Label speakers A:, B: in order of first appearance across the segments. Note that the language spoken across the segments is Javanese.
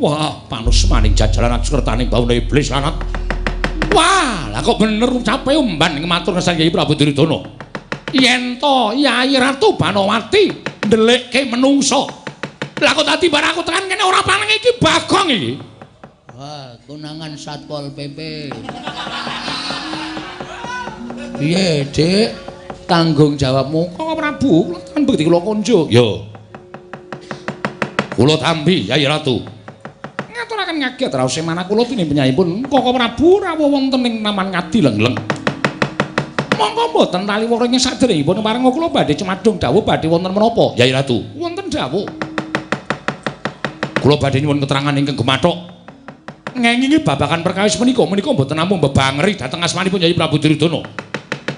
A: Wah, panusmaning jajaran akskertaning bawana iblis lanat. Wah, lah kok bener ucape umban ing matur ngesan Kyai Prabu Duryudana. Yen to Yai Ratu Banowati ndelikke menungsa. Lah kok dadi bar aku tekan kene ora paneng iki Bagong iki.
B: Wah, konangan Satpol PP. Piye, Dik?
A: Tanggung jawabmu Koko Prabu, kula tekan bekti kula konjuk. Yo. Kula tampi Yai Ratu. Ngaturaken ngaget raos manah kula tinimpenyanipun Koko Prabu rawuh wonten ing Taman Ngadilengleng. Monggo mboten taliwara ing saderengipun parenga kula badhe cemadung dawuh badhe wonten menapa Yai Ratu? Wonten dawuh. Kula badhe nyuwun keterangan ingkang gemathok. Ngengingi babagan perkawis menika menika mboten namung mbebangeri dhateng asmanipun Yai Prabu Duryudana.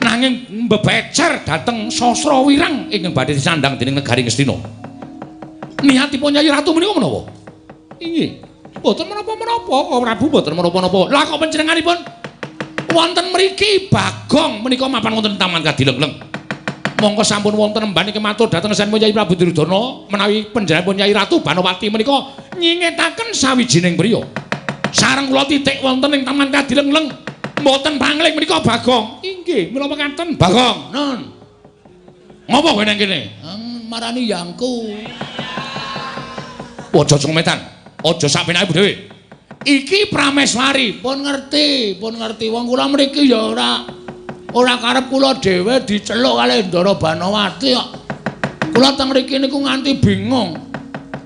A: Nanging mbebecer dhateng sastra wirang ingkang badhe disandang dening negari Ngastina. Niatipun Yai Ratu menika menapa? Inggih. Mboten menapa-menapa, Koko Prabu mboten menapa-napa. Lah kok panjenenganipun wonten mriki Bagong menika mapan wonten Taman Kadilengleng. Mongko sampun wonten emban iki matur dhateng sampun Yai Prabu Duryudana menawi panjenenganipun Yai Ratu Banowati menika nyingetaken sawijining priya. Sareng kula titik wonten ing Taman Kadilengleng. Mboten pangling menika Bagong. Inggih, mila mekaten Bagong.
B: Non.
A: Ngopo kowe nang kene?
B: Marani yangku.
A: Aja cometan. Aja sak penake dhewe. Iki Prameswari.
B: Pun ngerti, pun ngerti. Wong kula mriki ya ora karep kula dhewe diceluk kalih Ndara Banowati kok. Kula teng mriki niku nganti bingung.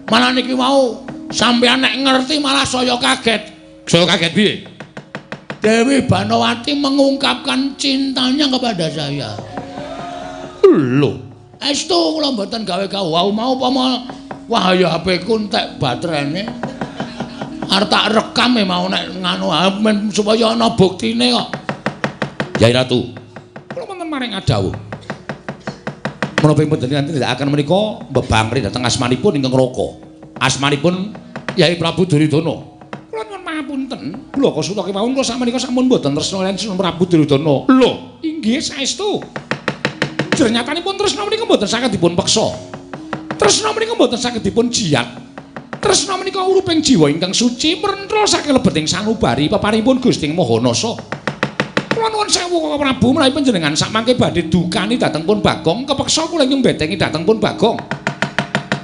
B: Malah niki wau sampeyan nek ngerti malah saya kaget.
A: Saya kaget piye?
B: Dewi Banowati mengungkapkan cintanya kepada saya.
A: Lho,
B: estu kula mboten gawe-gawe wau mau apa wah ya HP ku entek baterene. Arep tak rekam e mau nek nganu men supaya ana buktine kok.
A: Yai Ratu, kula wonten maring adawuh. Menapa panjenengan tindakaken menika mbebangri dhateng asmanipun ingkang Raka. Asmanipun Yai Prabu Duryudana. Kula nyuwun pangapunten, blaka suta kemawon kula sakmenika sampun mboten tresna kaliyan Sunan Prabu Duryudana. Lho, inggih saestu. Jernyatanipun tresna menika mboten saged dipun peksa. Tresna menika mboten saged dipun jiyat. Tresna menika uruping jiwa ingkang suci mrenthul saking lebeting sanubari peparingipun Gusti Maha Nasa. Kula nuwun sewu Koko Prabu menawi panjenengan sakmangke badhe dukani dhateng pun Bagong, kepeksa kula ingkang mbetengi dhateng pun Bagong.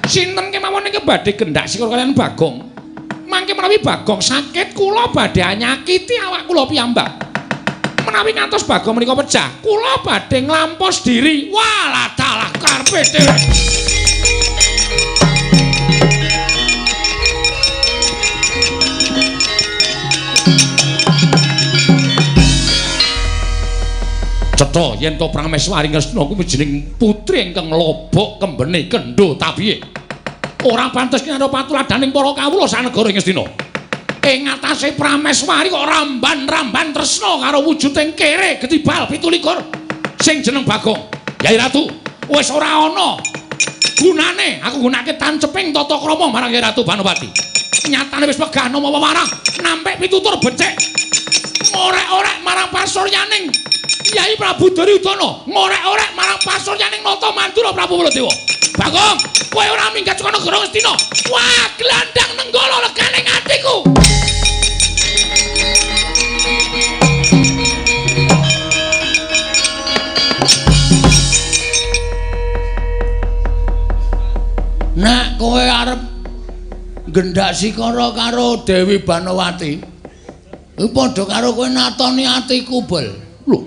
A: Sinten kemawon ingkang badhe gendak sikil kaliyan Bagong? Mangke menawi Bagong sakit kula badhe nyakiti awak kula piyambak. Menawi ngantos Bagong menika pecah, kula badhe nglampos diri. Walah dalah karepe dhewe. Cetha yen to Prameswari Ngastina kuwi jeneng putri ingkang lobok kembene kendho tabihe. Ora pantes nyara patuladaning para kawula sanegara ing Ngastina. Ing atase Prameswari kok ramban-ramban tresna karo wujuding kere getibal 27 sing jeneng Bagong. Yai Ratu, wis ora ana gunane aku gunake tanceping tata krama marang Yai Ratu Banowati. Nyatane wis wegah nama wewarah nampik pitutur becik. Ngorek-orek marang pasuryaning Yai Prabu Duryudana, ngorek-orek marang pasuryaning Nata Mandura Prabu Baladewa. Bagong, kowe ora minggat saka negara Ngastina. Wah, glandang nenggala legane atiku.
B: Nek kowe arep gendak sikara karo Dewi Banowati, kuwi padha karo kowe natoni atiku, Bol.
A: Lho.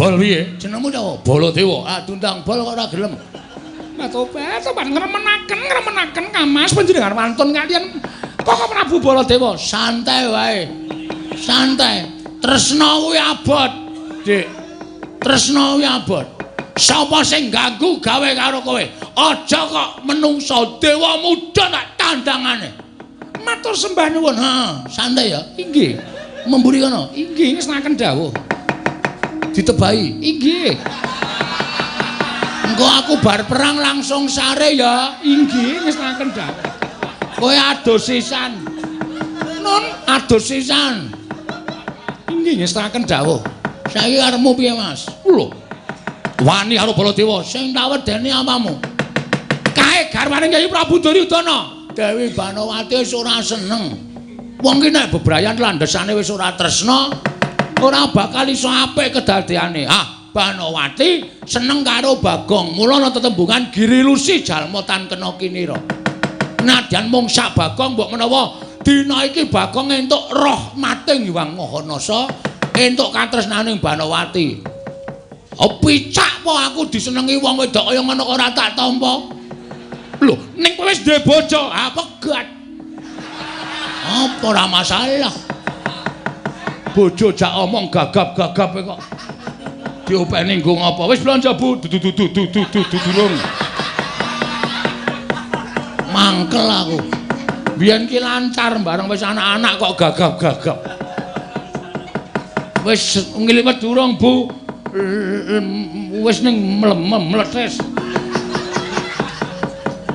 A: Bol piye?
B: Jenengmu sapa?
A: Baladewa.
B: Ah, diundang Bol kok ora gelem.
A: Tobat, tobat ngremenaken, ngremenaken Kamas panjenengan wantun kaliyan Koko Prabu Baladewa.
B: Santai wae. Santai. Tresna kuwi abot, Dik. Tresna kuwi abot. Sapa sing ganggu gawe karo kowe? Aja kok menungsa dewa muda tak tandangane.
A: Matur sembah nuwun.
B: Ha, santai ya.
A: Inggih.
B: Memburi kono.
A: Inggih, ngestokaken dawuh.
B: Ditebahi.
A: Inggih.
B: Engko aku bar perang langsung sare ya.
A: Inggih, ngestokaken dawuh.
B: Kowe adus sisan.
A: Nun,
B: adus sisan.
A: Inggih, ngestokaken dawuh.
B: Saiki karepmu piye, Mas?
A: Lho. Wani karo Baladewa
B: sing tak wedeni apamu?
A: Kae garwane Kyai Prabu Duryudana.
B: Dewi Banowati wis ora seneng. Wong ki nek bebrayan landhesane wis ora tresna, ora bakal iso apik kedadeane. Ah, Banowati seneng karo Bagong. Mula ana tetembungan girilusi jalma tan kena kinira. Nadyan mung sak Bagong mbok menawa dina iki Bagong entuk rahmating Hyang Maha Nasa, entuk katresnaning Banowati. Oh, picak po aku disenengi wong wedok kaya ngono ora tak tampa.
A: Lho, ning kowe wis duwe bojo,
B: ah pegat. Apa ora masalah.
A: Bojo jak omong gagap-gagap kok. Diopeni nggo ngapa? Wis blanja, Bu. Du durung.
B: Mangkel aku.
A: Biyen ki lancar bareng wis anak-anak kok gagap-gagap. Wis ngliwet durung, Bu. Wis ning mlemem mletes.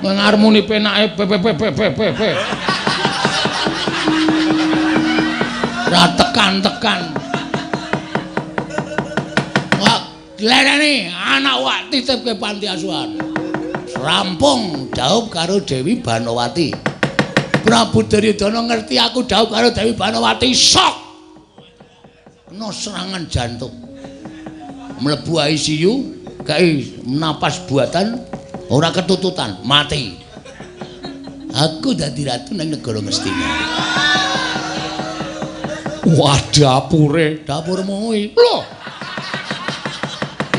A: Ngarmuni penake p p p p p p.
B: Ora tekan-tekan. Wah, lereni anak wak titipke panti asuhan. Rampung dhaup karo Dewi Banowati. Prabu Duryudana ngerti aku dhaup karo Dewi Banowati, sok. Kena serangan jantung. Mlebu ICU, kai napas buatan, ora ketututan, mati. Aku dadi ratu nang negara Ngastina.
A: Wah, dapure,
B: dapurmu kuwi.
A: Lho.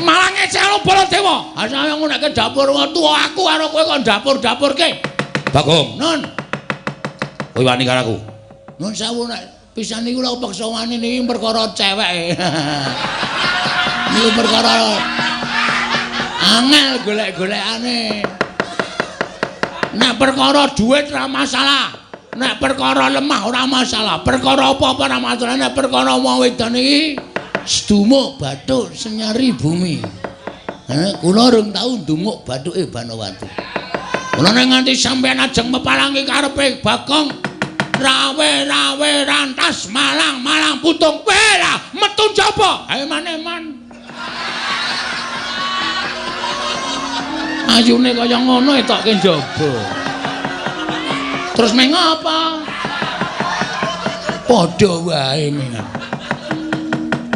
A: Malah ngecelo Baladewa.
B: Asale ngonekke dapur tuwa aku karo kowe kon dapur-dapurke.
A: Bagong,
B: Nun.
A: Kowe wani karo aku.
B: Nun sewu nek pisan niku lho peksa wani niki perkara ceweke. Niku perkara angel golek-golekane. Nek perkara duit ora masalah. Nek perkara lemah ora masalah. Perkara apa-apa ora masalah. Nek perkara wong wedon iki sedumuk bathuk senyari bumi. Kula rung tau ndumuk bathuke Banowati.
A: Kula nek nganti sampeyan ajeng mepalangi karepe Bagong, rawe-rawe rantas malang-malang putung. Wela metu njaba. Ayo maneman.
B: Ayune kaya ngono etokke njaba. Terus meng apa? Padha wae mengan.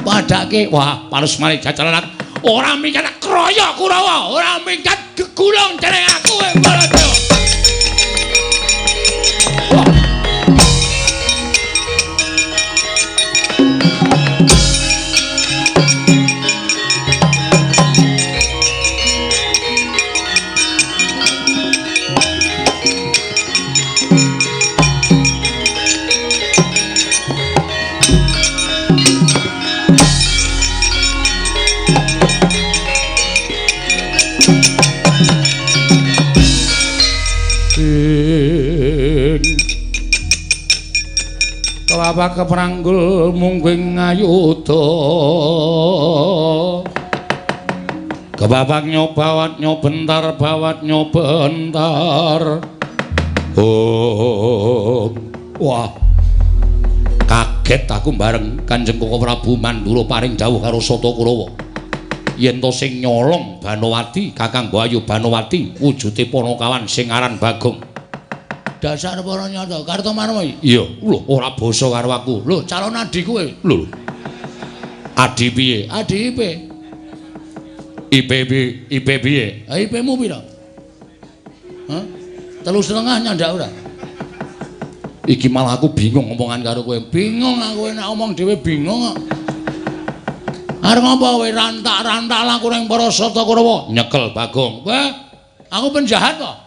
A: Padake wah palus mari jajalan ora minggat kroyok Kurawa, ora minggat gegulung jeneng aku Baladewa. Wah. Kelapa kepranggul mungguing ayuda. Kebapak nyobawat nyobentar bawat nyobentar. Oh, wah. Kaget aku bareng Kanjeng Koko Prabu Mandura paring dawuh karo Sata Kurawa. Yen to sing nyolong Banowati, Kakang Ayu Banowati, wujude Panakawan sing aran Bagong.
B: Dasar para nyata, Kartomarma iki.
A: Iya, lho ora basa karo aku.
B: Lho, calon adi kowe.
A: Lho. Adi piye?
B: Adi IP.
A: IP IP piye?
B: Ha IP-mu pira? Hah? 3,5 nyandak ora?
A: Iki malah aku bingung omongan karo kowe.
B: Bingung aku nek omong dhewe bingung kok. Arep ngapa kowe rantak-rantak laku ning para Sata Kurawa?
A: Nyekel Bagong.
B: Wah, aku penjahat kok.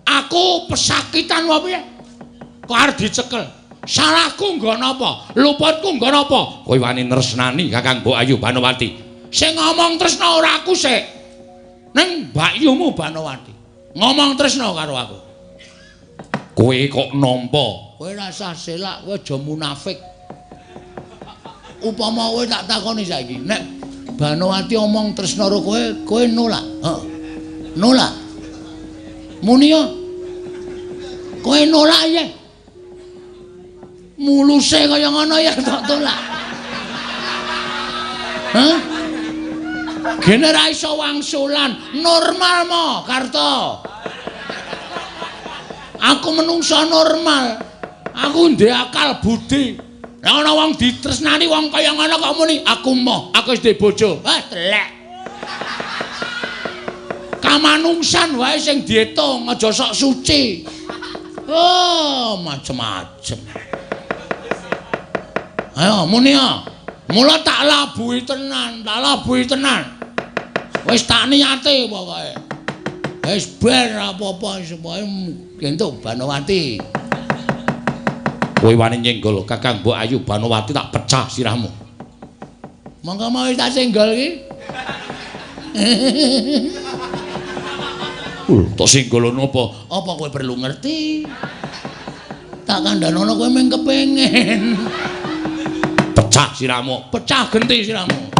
B: Aku pesakitan wae piye? Kok arep dicekel? Salahku nggo napa? Luputku nggo napa?
A: Kowe wani nresnani Kakang Mbok Ayu Banowati.
B: Sing ngomong tresna ora aku sik. Ning mbakyumu Banowati. Ngomong tresna karo aku.
A: Kowe kok nampa?
B: Kowe rasah selak, kowe aja munafik. Upama kowe tak takoni saiki, nek Banowati omong tresna karo kowe, kowe nolak. Heeh. Nolak. Muni yo. Kowe nolak ya. Muluse kaya ngono ya tak tolak. Hah? Gene ra iso wangsulan, normal mo, Karto. Aku menungso normal. Aku ndek akal budi. Lah ana wong ditresnani wong kaya ngono kok muni aku moh, aku wis duwe bojo. Wah, telek. Kamanungsan wae sing diitung, aja sok suci. Oh, macem-macem. Ayo muni ya. Mula tak labuhi tenan, tak labuhi tenan. Wis tak niate pokoke. Wis bar apa-apa semoe entuk Banowati.
A: Kowe wani nyenggol Kakang Mbok Ayu Banowati tak pecah sirahmu.
B: Monggo mau tak senggol iki.
A: Tak senggol apa?
B: Apa kowe perlu ngerti? Tak kandhanono kowe mung kepengin.
A: Pecah sirahmu,
B: pecah genti sirahmu.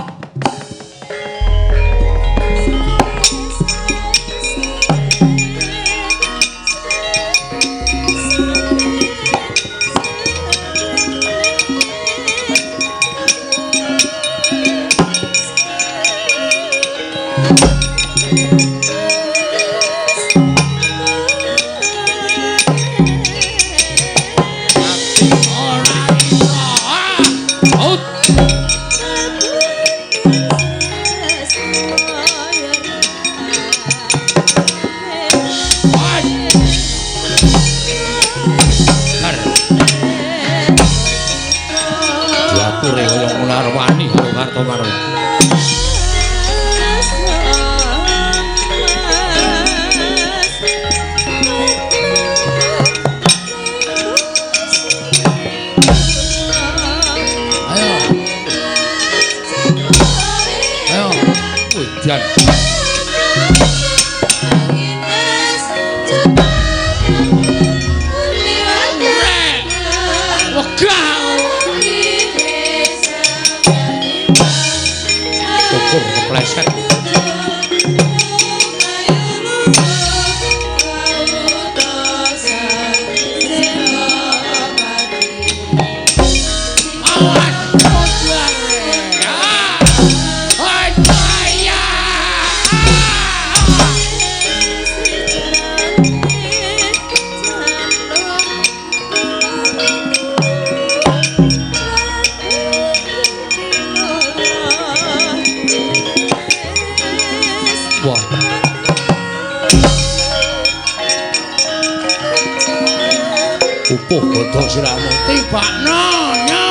A: Upuh godhong sirahmu
B: tibakno nya.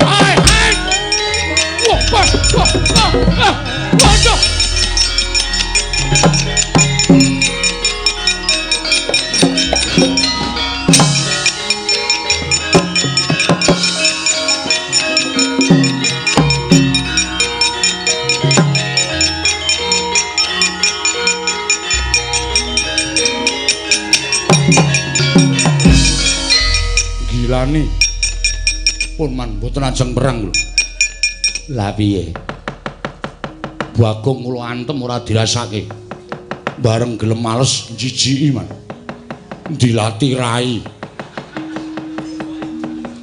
B: Ai ai. Wah, wah, wah, wah. Waduh.
A: Gilani. Pun man mboten ajeng perang lho. Lah piye? Bagong kula antem ora dirasake. Bareng gelem males jijiki man. Dilati rai.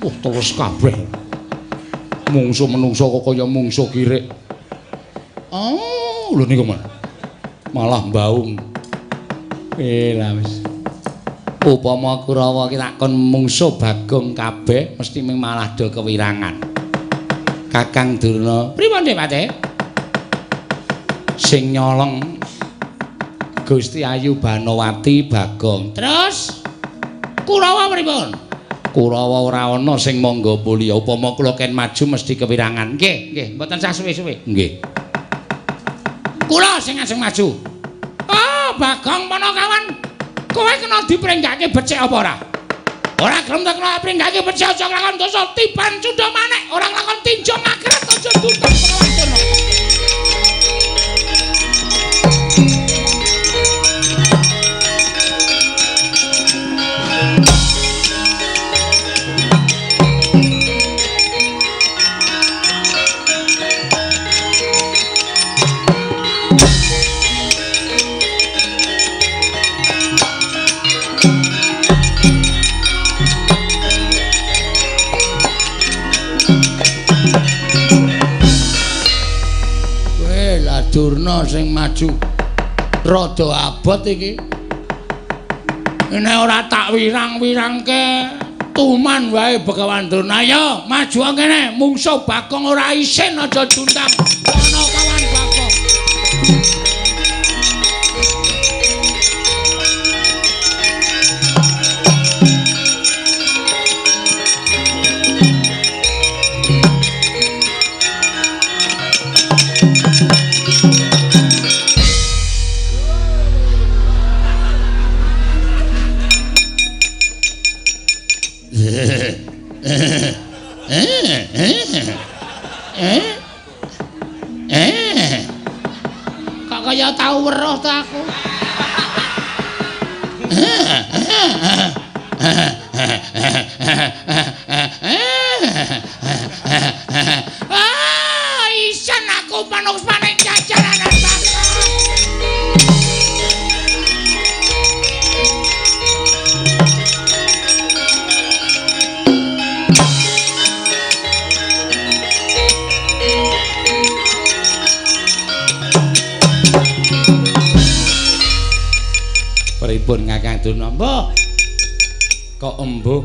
A: Oh terus kabeh. Mungsuh menungso kok kaya mungsuh kirik. Oh, lho niku man. Malah mbaung. Lah wis. Upama Kurawa ki takon mungsuh Bagong kabeh mesti ming malah do kewirangan. Kakang Durna, pripun Dik Pate? Sing nyolong Gusti Ayu Banowati Bagong. Terus Kurawa pripun? Kurawa ora ana sing mangga mulia. Upama kula ken maju mesti kewirangan. Nggih, nggih, mboten sah suwe-suwe. Nggih. Kula sing ajeng maju. Oh, Bagong Panakawan. Kowe kena dipringgake becik apa ora? Ora gelem tak kena pringgake becik aja nglakon dosa tiban cundha manik, ora nglakon tinja ngakret aja duta Panakawan Durna.
B: Durna sing maju. Rada abot iki. Nek ora tak wirang-wirangke tuman wae Begawan Durna. Ayo maju kene, mungsuh Bagong ora isin aja juntang. Ana kawan Bagong. Kok kaya tau weruh ta aku. Ah, isen aku panungsmaning jajaranan Bagong.
A: Pripun Kakang Durna? Mbah. Kok embuh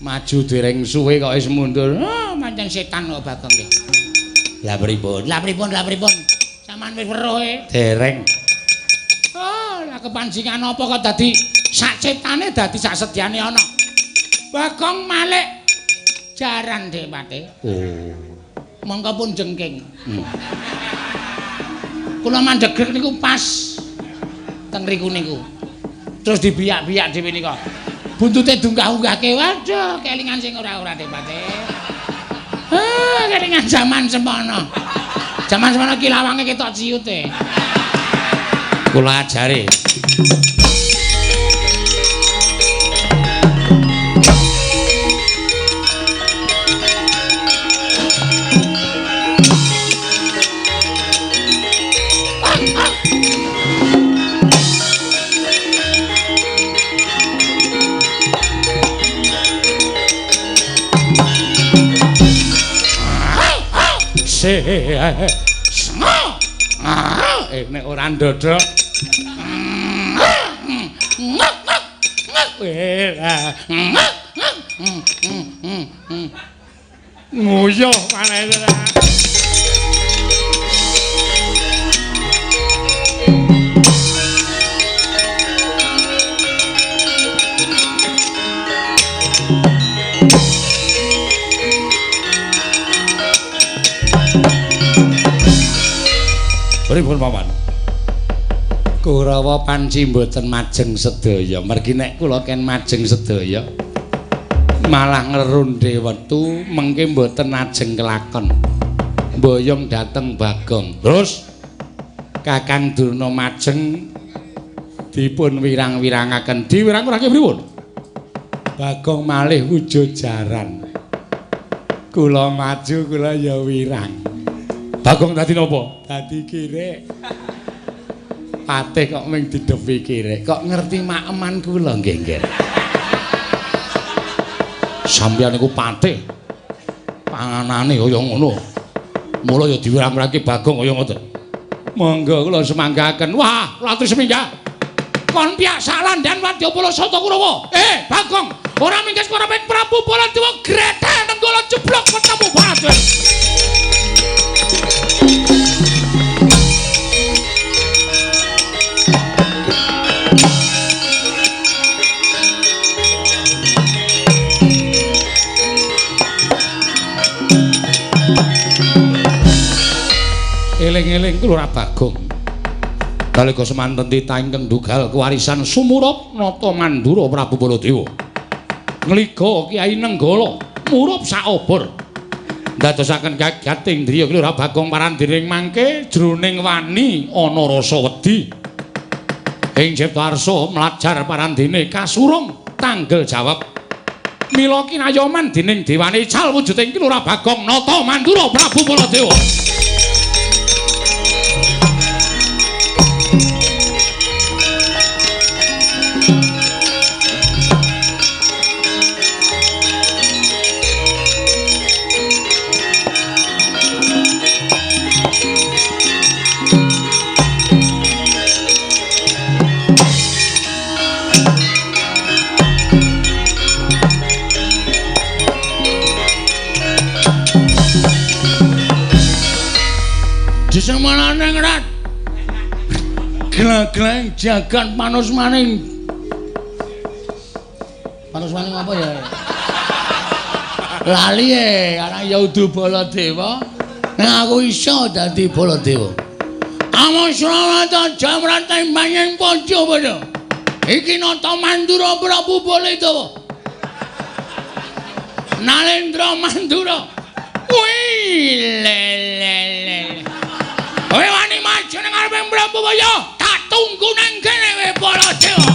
A: maju dereng suwe kok wis mundur.
B: Oh, pancen setan kok Bagong iki.
A: Lah pripun?
B: Lah pripun? Lah pripun? Sampeyan wis weruh e?
A: Dereng.
B: Oh, lah kepancingan apa kok dadi sak ciptane dadi sak sedyane ana. Bagong malik jaran Dewate.
A: Oh.
B: Mongko pun jengking. Kula mandhegek niku pas teng riku niku. Terus dibiyak-biyak dhewe nika. Buntute dunggah-unggahke. Waduh, kelingan sing ora-ora Dewate. Ah, kelingan jaman semono. Jaman semono ki lawange ketok ciute.
A: Kula ajare. Nek ora ndodok. Nguyuh maneh. Pripun paman? Kurawa panci mboten majeng sedaya. Mergi nek kula ken majeng sedaya malah ngrundhe wektu mengke mboten ajeng kelakon. Mboyong dhateng Bagong. Terus Kakang Durna majeng dipun wirang-wirangaken. Diwirang-wirangke pripun? Bagong malih wujud jaran. Kula maju kula ya wirang. Bagong dadi napa? Dadi kirek. Patih kok mung didhepi kirek. Kok ngerti maeman kula nggih, nggih. Sampeyan niku patih. Panganane kaya ngono. Mula ya diwirang-wirangke Bagong kaya ngoten. Monggo kula semanggaken. Wah, latri seminggah.
B: Kon piyak salandan Wadyabala Sata Kurawa. Bagong, ora mingkes para Prabu Baladewa grethe nenggala jeblok ketemu Baladewa.
A: Eling-eling kula Bagong. Nalika semanten titah ingkang dugal kewarisan sumurup Nata Mandura Prabu Baladewa. Ngliga Kyai Nenggala murup saobor. Ndadosaken kagat indriya Kelurahan Bagong parandiring mangke jroning wani ana rasa wedi. Ing Cipta Arsa mlajar parandene kasurung tanggel jawab. Mila kinayoman dening dewane ical wujuding Kelurahan Bagong Nata Mandura Prabu Baladewa.
B: Disemanane ngrat. Gla-glaing jagat manusmaning. Manusmaning apa ya? Lali e, anak ya udu Baladewa. Nek aku iso dadi Baladewa. Amusrawata jamrate manyang padha-padha. Iki Nata Mandura Prabu Baladewa. Nalendra Mandura. Wih, le le le. Kowe wani maju nang ngarepe Prabu Baya, tak tunggu nang kene kowe Baladewa.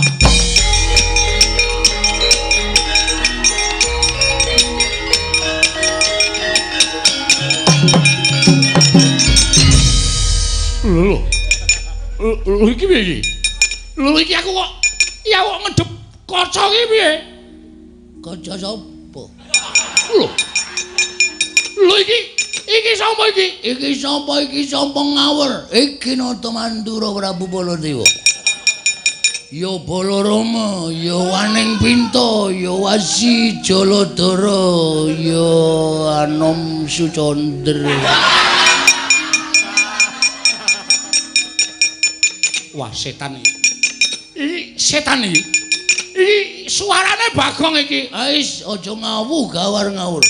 A: Lho. Lho iki piye iki? Lho iki aku kok ya kok ngedep kaca iki piye?
B: Kaca sapa?
A: Lho. Lho iki sapa iki?
B: Iki sapa iki sapa ngawur? Iki Nata Mandura Prabu Baladewa. Ya Balarama, ya Waning Pinta, ya Wasi Jaladara, ya Anom Sucandra.
A: Wah, setan iki. Iki setan iki. Iki suarane Bagong iki.
B: Wis aja ngawuh gawar ngawur.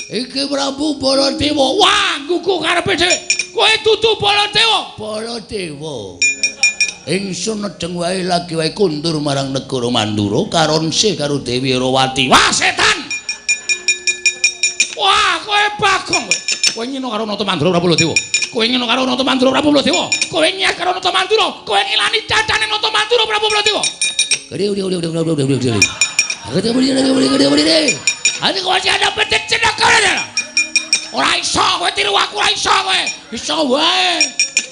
B: Iki Prabu Baladewa.
A: Wah, gugu karepe dhewe. Kowe dudu Baladewa.
B: Baladewa. Ingsun nedeng wae lagi wae kundur marang negara Mandura karonse karo Dewi Herawati.
A: Wah, setan. Wah, kowe Bagong kowe. Kowe ngino karo Nata Mandura Prabu Baladewa. Kowe ngino karo Nata Mandura Prabu Baladewa. Kowe nyiar karo Nata Mandura. Kowe ngilani cacane Nata Mandura Prabu Baladewa.
B: Ati kowe ada pedet cenaka.
A: Ora iso kowe tiru aku, ora iso kowe.
B: Iso wae.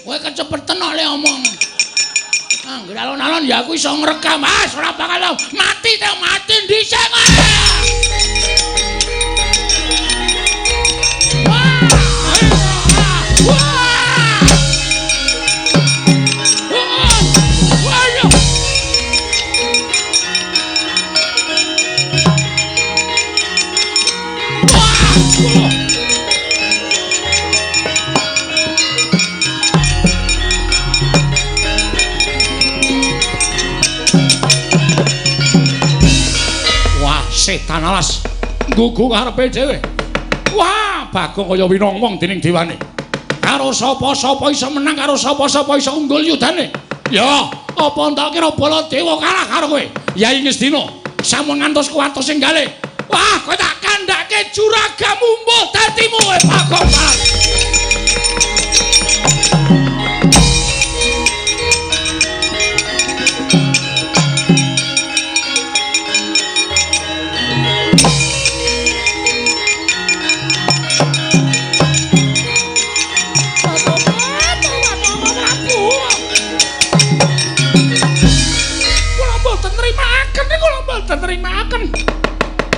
B: Kowe kecepeten kok le omong.
A: Angger alon-alon ya aku iso ngrekam. Ah, ora bakal mati ta mati dhisik kowe. Wah, setan alas nggugu karepe dhewe. Wah, Bagong kaya winongwong dening dewane. Karo sapa-sapa iso menang, karo sapa-sapa iso unggul yudane. Ya, apa entak kira Baladewa kalah karo kowe? Yai Ngastina, sampun ngantos kuwatos sing gale. Wah, kowe tak kandhake juragamu mbuh dadimu kowe Bagong.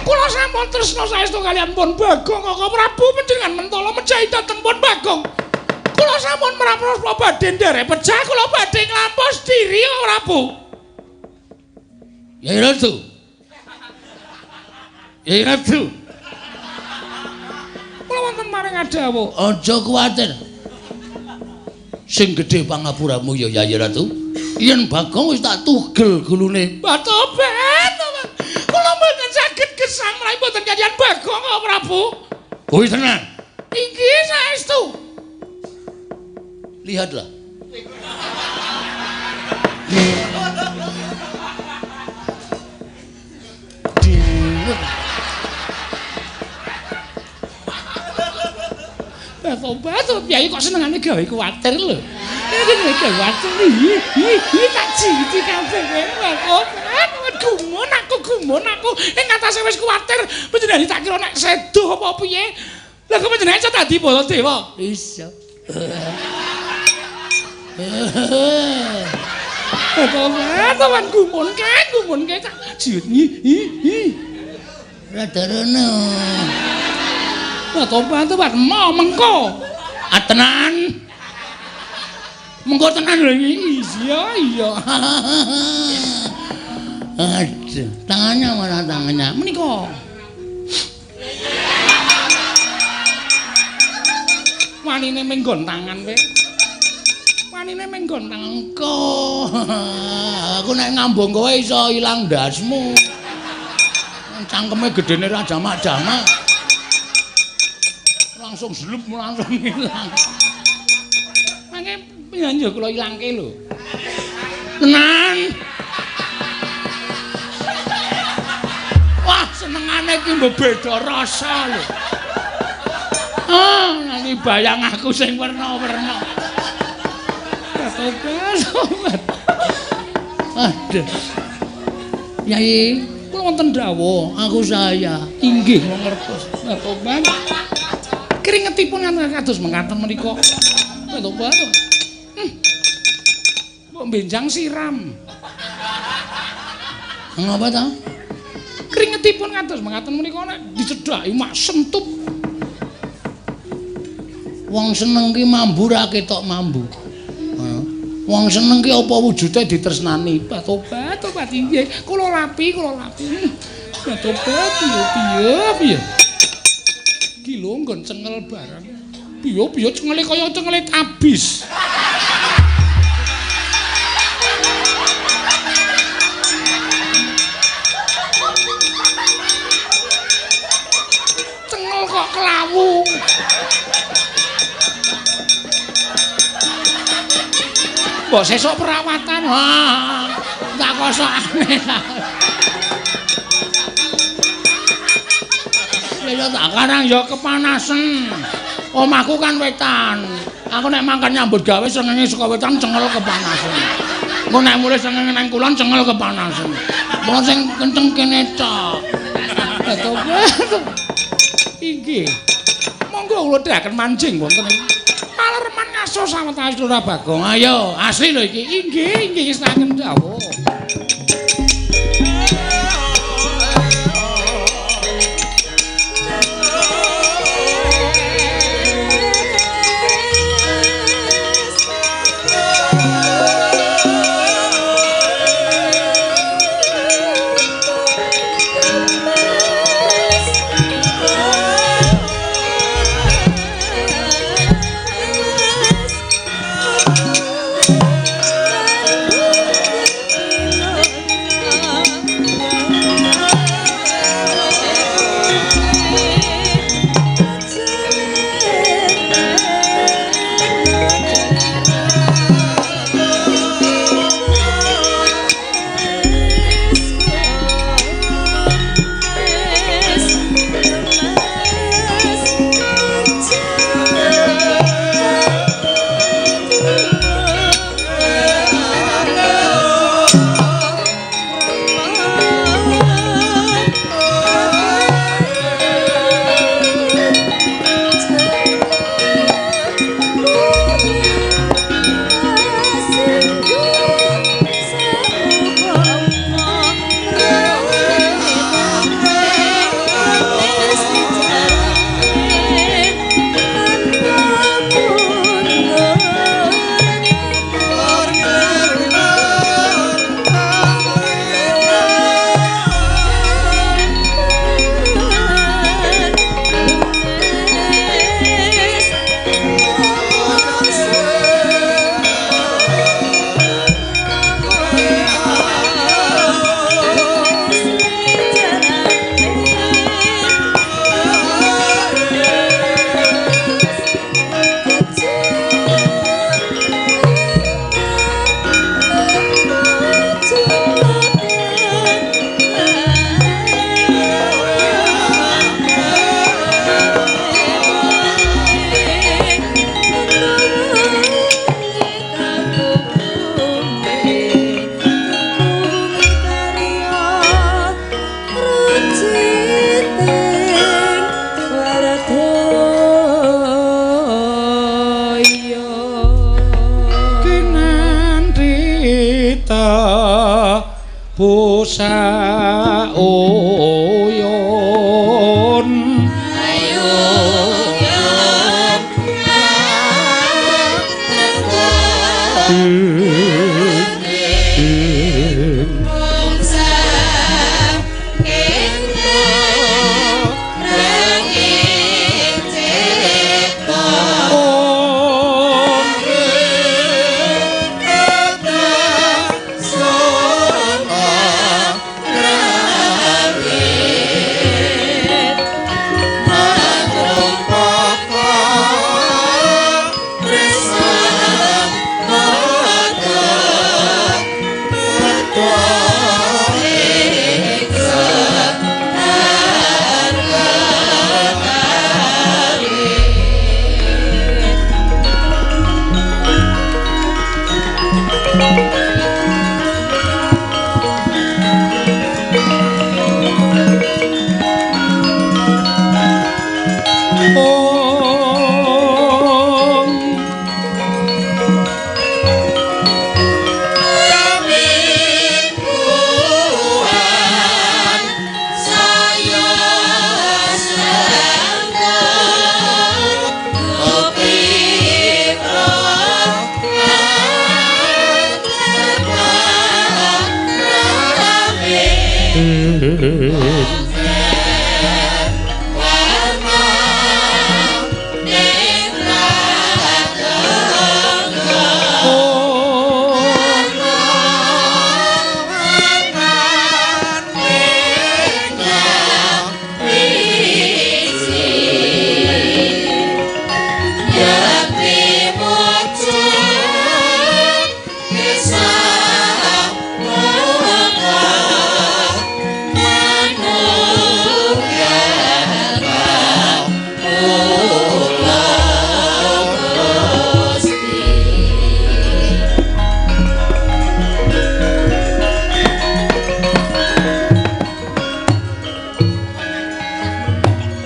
A: Kula sampun tresna saestu kaliyan pun Bagong Kaka Prabu panjenengan mentala mejahi dhateng pun Bagong. Kula sampun mrapros badhe nderek pejah kula badhe nglampos diri Kaka Prabu.
B: Yai Ratu. Yai Ratu.
A: Kula wonten maring adawuh.
B: Aja kuwatir. Sing gedhe pangapuramu ya Yai Ratu. Yen Bagong wis tak tugel gulune.
A: Tobat. Kula mboten saged gesang menawi mboten kaliyan Bagong Kaka Prabu.
B: Kuwi tenan.
A: Inggih saestu.
B: Lihatlah.
A: Tobat, piye kok senengane gawe kuwatir lho. Iki kuwatir iki tak jiti kabeh kowe. Gumun aku, gumun aku. Ing atase wis kuwatir, panjenengan tak kira nek sedo apa piye. Lah kok panjenengan iso dadi Baladewa?
B: Iso.
A: Tobat, gumun kae, gumun kae tak jiut nyi.
B: Rada rono.
A: Tobat, mo mengko. Ah tenan. Mengko tenan lho iki. Iya, iya.
B: Aduh, tangannya mana tangannya?
A: Menika.
B: Wanine menggon tangan kowe. Wanine menggon tangan engko. Aku nek ngambung kowe iso ilang ndasmu. Cangkeme gedene ra jamak-jamak. Langsung zlup langsung ilang. Mangke piye kula ilangke lho. Tenan. Wah, senengane iki mbok beda rasa lho. Ah, nanti bayang aku sing werna-werna. Tobat. Aduh. Yai, kula wonten dawuh, aku saya inggih mangertos. Tobat. Kringetipun kados mekaten menika. Tobat. Mbok benjang siram. Ngapa ta? Kringetipun kados mekaten menika nek dicedhaki mak sentup. Wong seneng ki mambu ra ketok mambu. Wong seneng ki apa wujude ditresnani. Tobat, tobat inggih. Kula lapi, kula lapi. Tobat piye piye piye. Ki lho nggon cengel barang. Piye piye cengele kaya cengele tabis. Cengel kok kelawu. Mbok sesuk perawatan. Wah, tak kosokane. Ya tak karang ya kepanasen. Omahku kan wetan. Aku nek mangkat nyambut gawe srengenge saka wetan cengel kepanasen. Engko nek mulih srengenge nang kulon cengel kepanasen. Mula sing kenceng kene tok. Inggih. Monggo kula dherekaken manjing wonten ing Palereman ngaso sawetawis Lurah Bagong. Ayo, asli lho iki. Inggih, inggih ngestaken dawuh.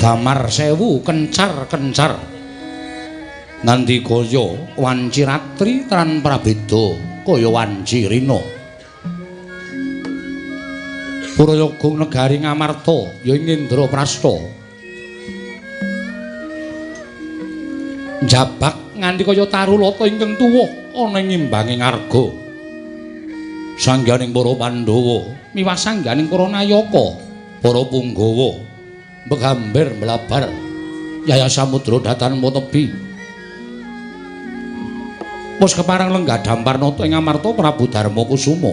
A: Damar sewu kencar-kencar nganti kaya wanci ratri tran prabeda kaya wanci rina. Purayoga negari Ngamarta ya ing Indraprasta njabak nganti kaya tarulata ingkang tuwa ana ing imbange ngarga. Sangganing para Pandhawa miwah sangganing para nayaka, para punggawa begamber mlabar Yaya Samudra datan tebi. Wis kepareng lenggah Damparnata ing Amarta Prabu Darma Kusuma.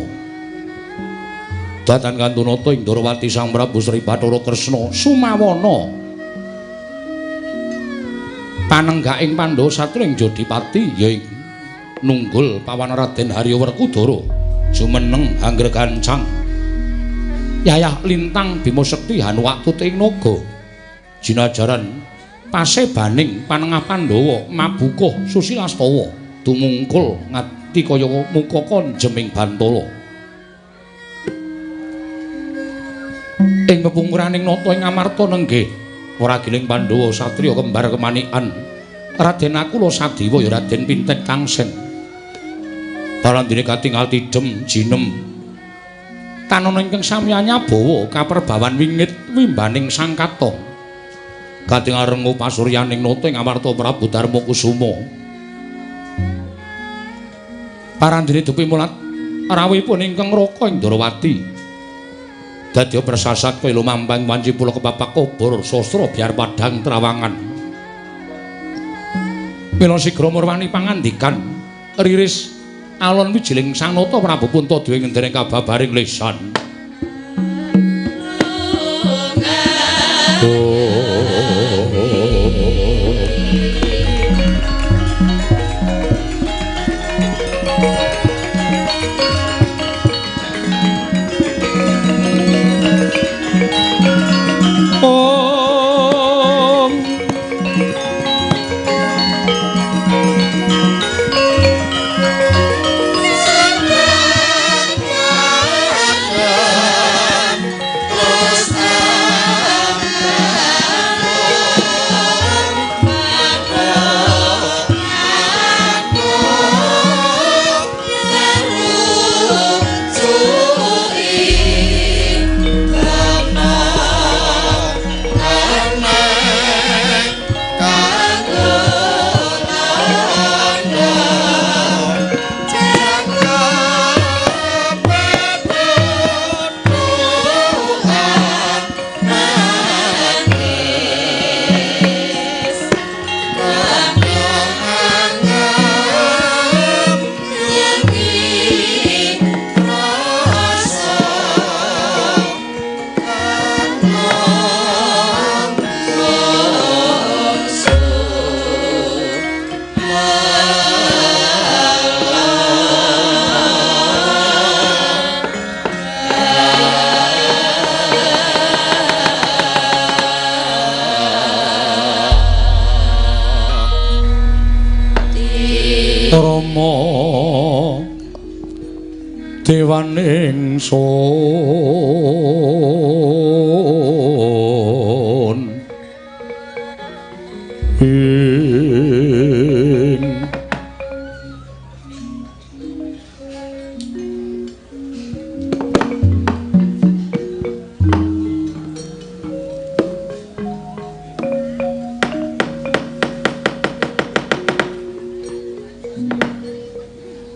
A: Datan kantunata ing Ndorowati Sang Prabu Sri Bathara Kresna sumawana. Panenggak ing Pandhawa satring Jodipati ya ing nunggul pawan Raden Harya Werkudara jumeneng angger gancang. Yayah lintang Bima Sekti hanuwatut ing naga. Jinajaran pasebaning panengah Pandhawa mabukuh Susilastawa tumungkul ngati kaya mukaka jeming bantala. Ing pepungkuraning nata ing Amarta nenggih wragiling Pandhawa satriya kembar kemanikan Raden Nakula Sadewa ya Raden Pinten Tangsen. Barandene katingal tidhem jinem tanana ingkang samya nyabawa kaperbawan wingit wimbaning sang katong. Katingal rengu pasuryaning nata ing Amarta Prabu Darma Kusuma. Parandene dupi mulat rawuhipun ingkang raka ing Ndorowati. Dadya persasat kaya lumampang wanci pula kepapak obor sastra biar padhang trawangan. Mila sigra murwani pangandikan riris alon wijiling sang nata Prabu Puntadewa ngendene kababaring lesan. Rama dewaning sun ing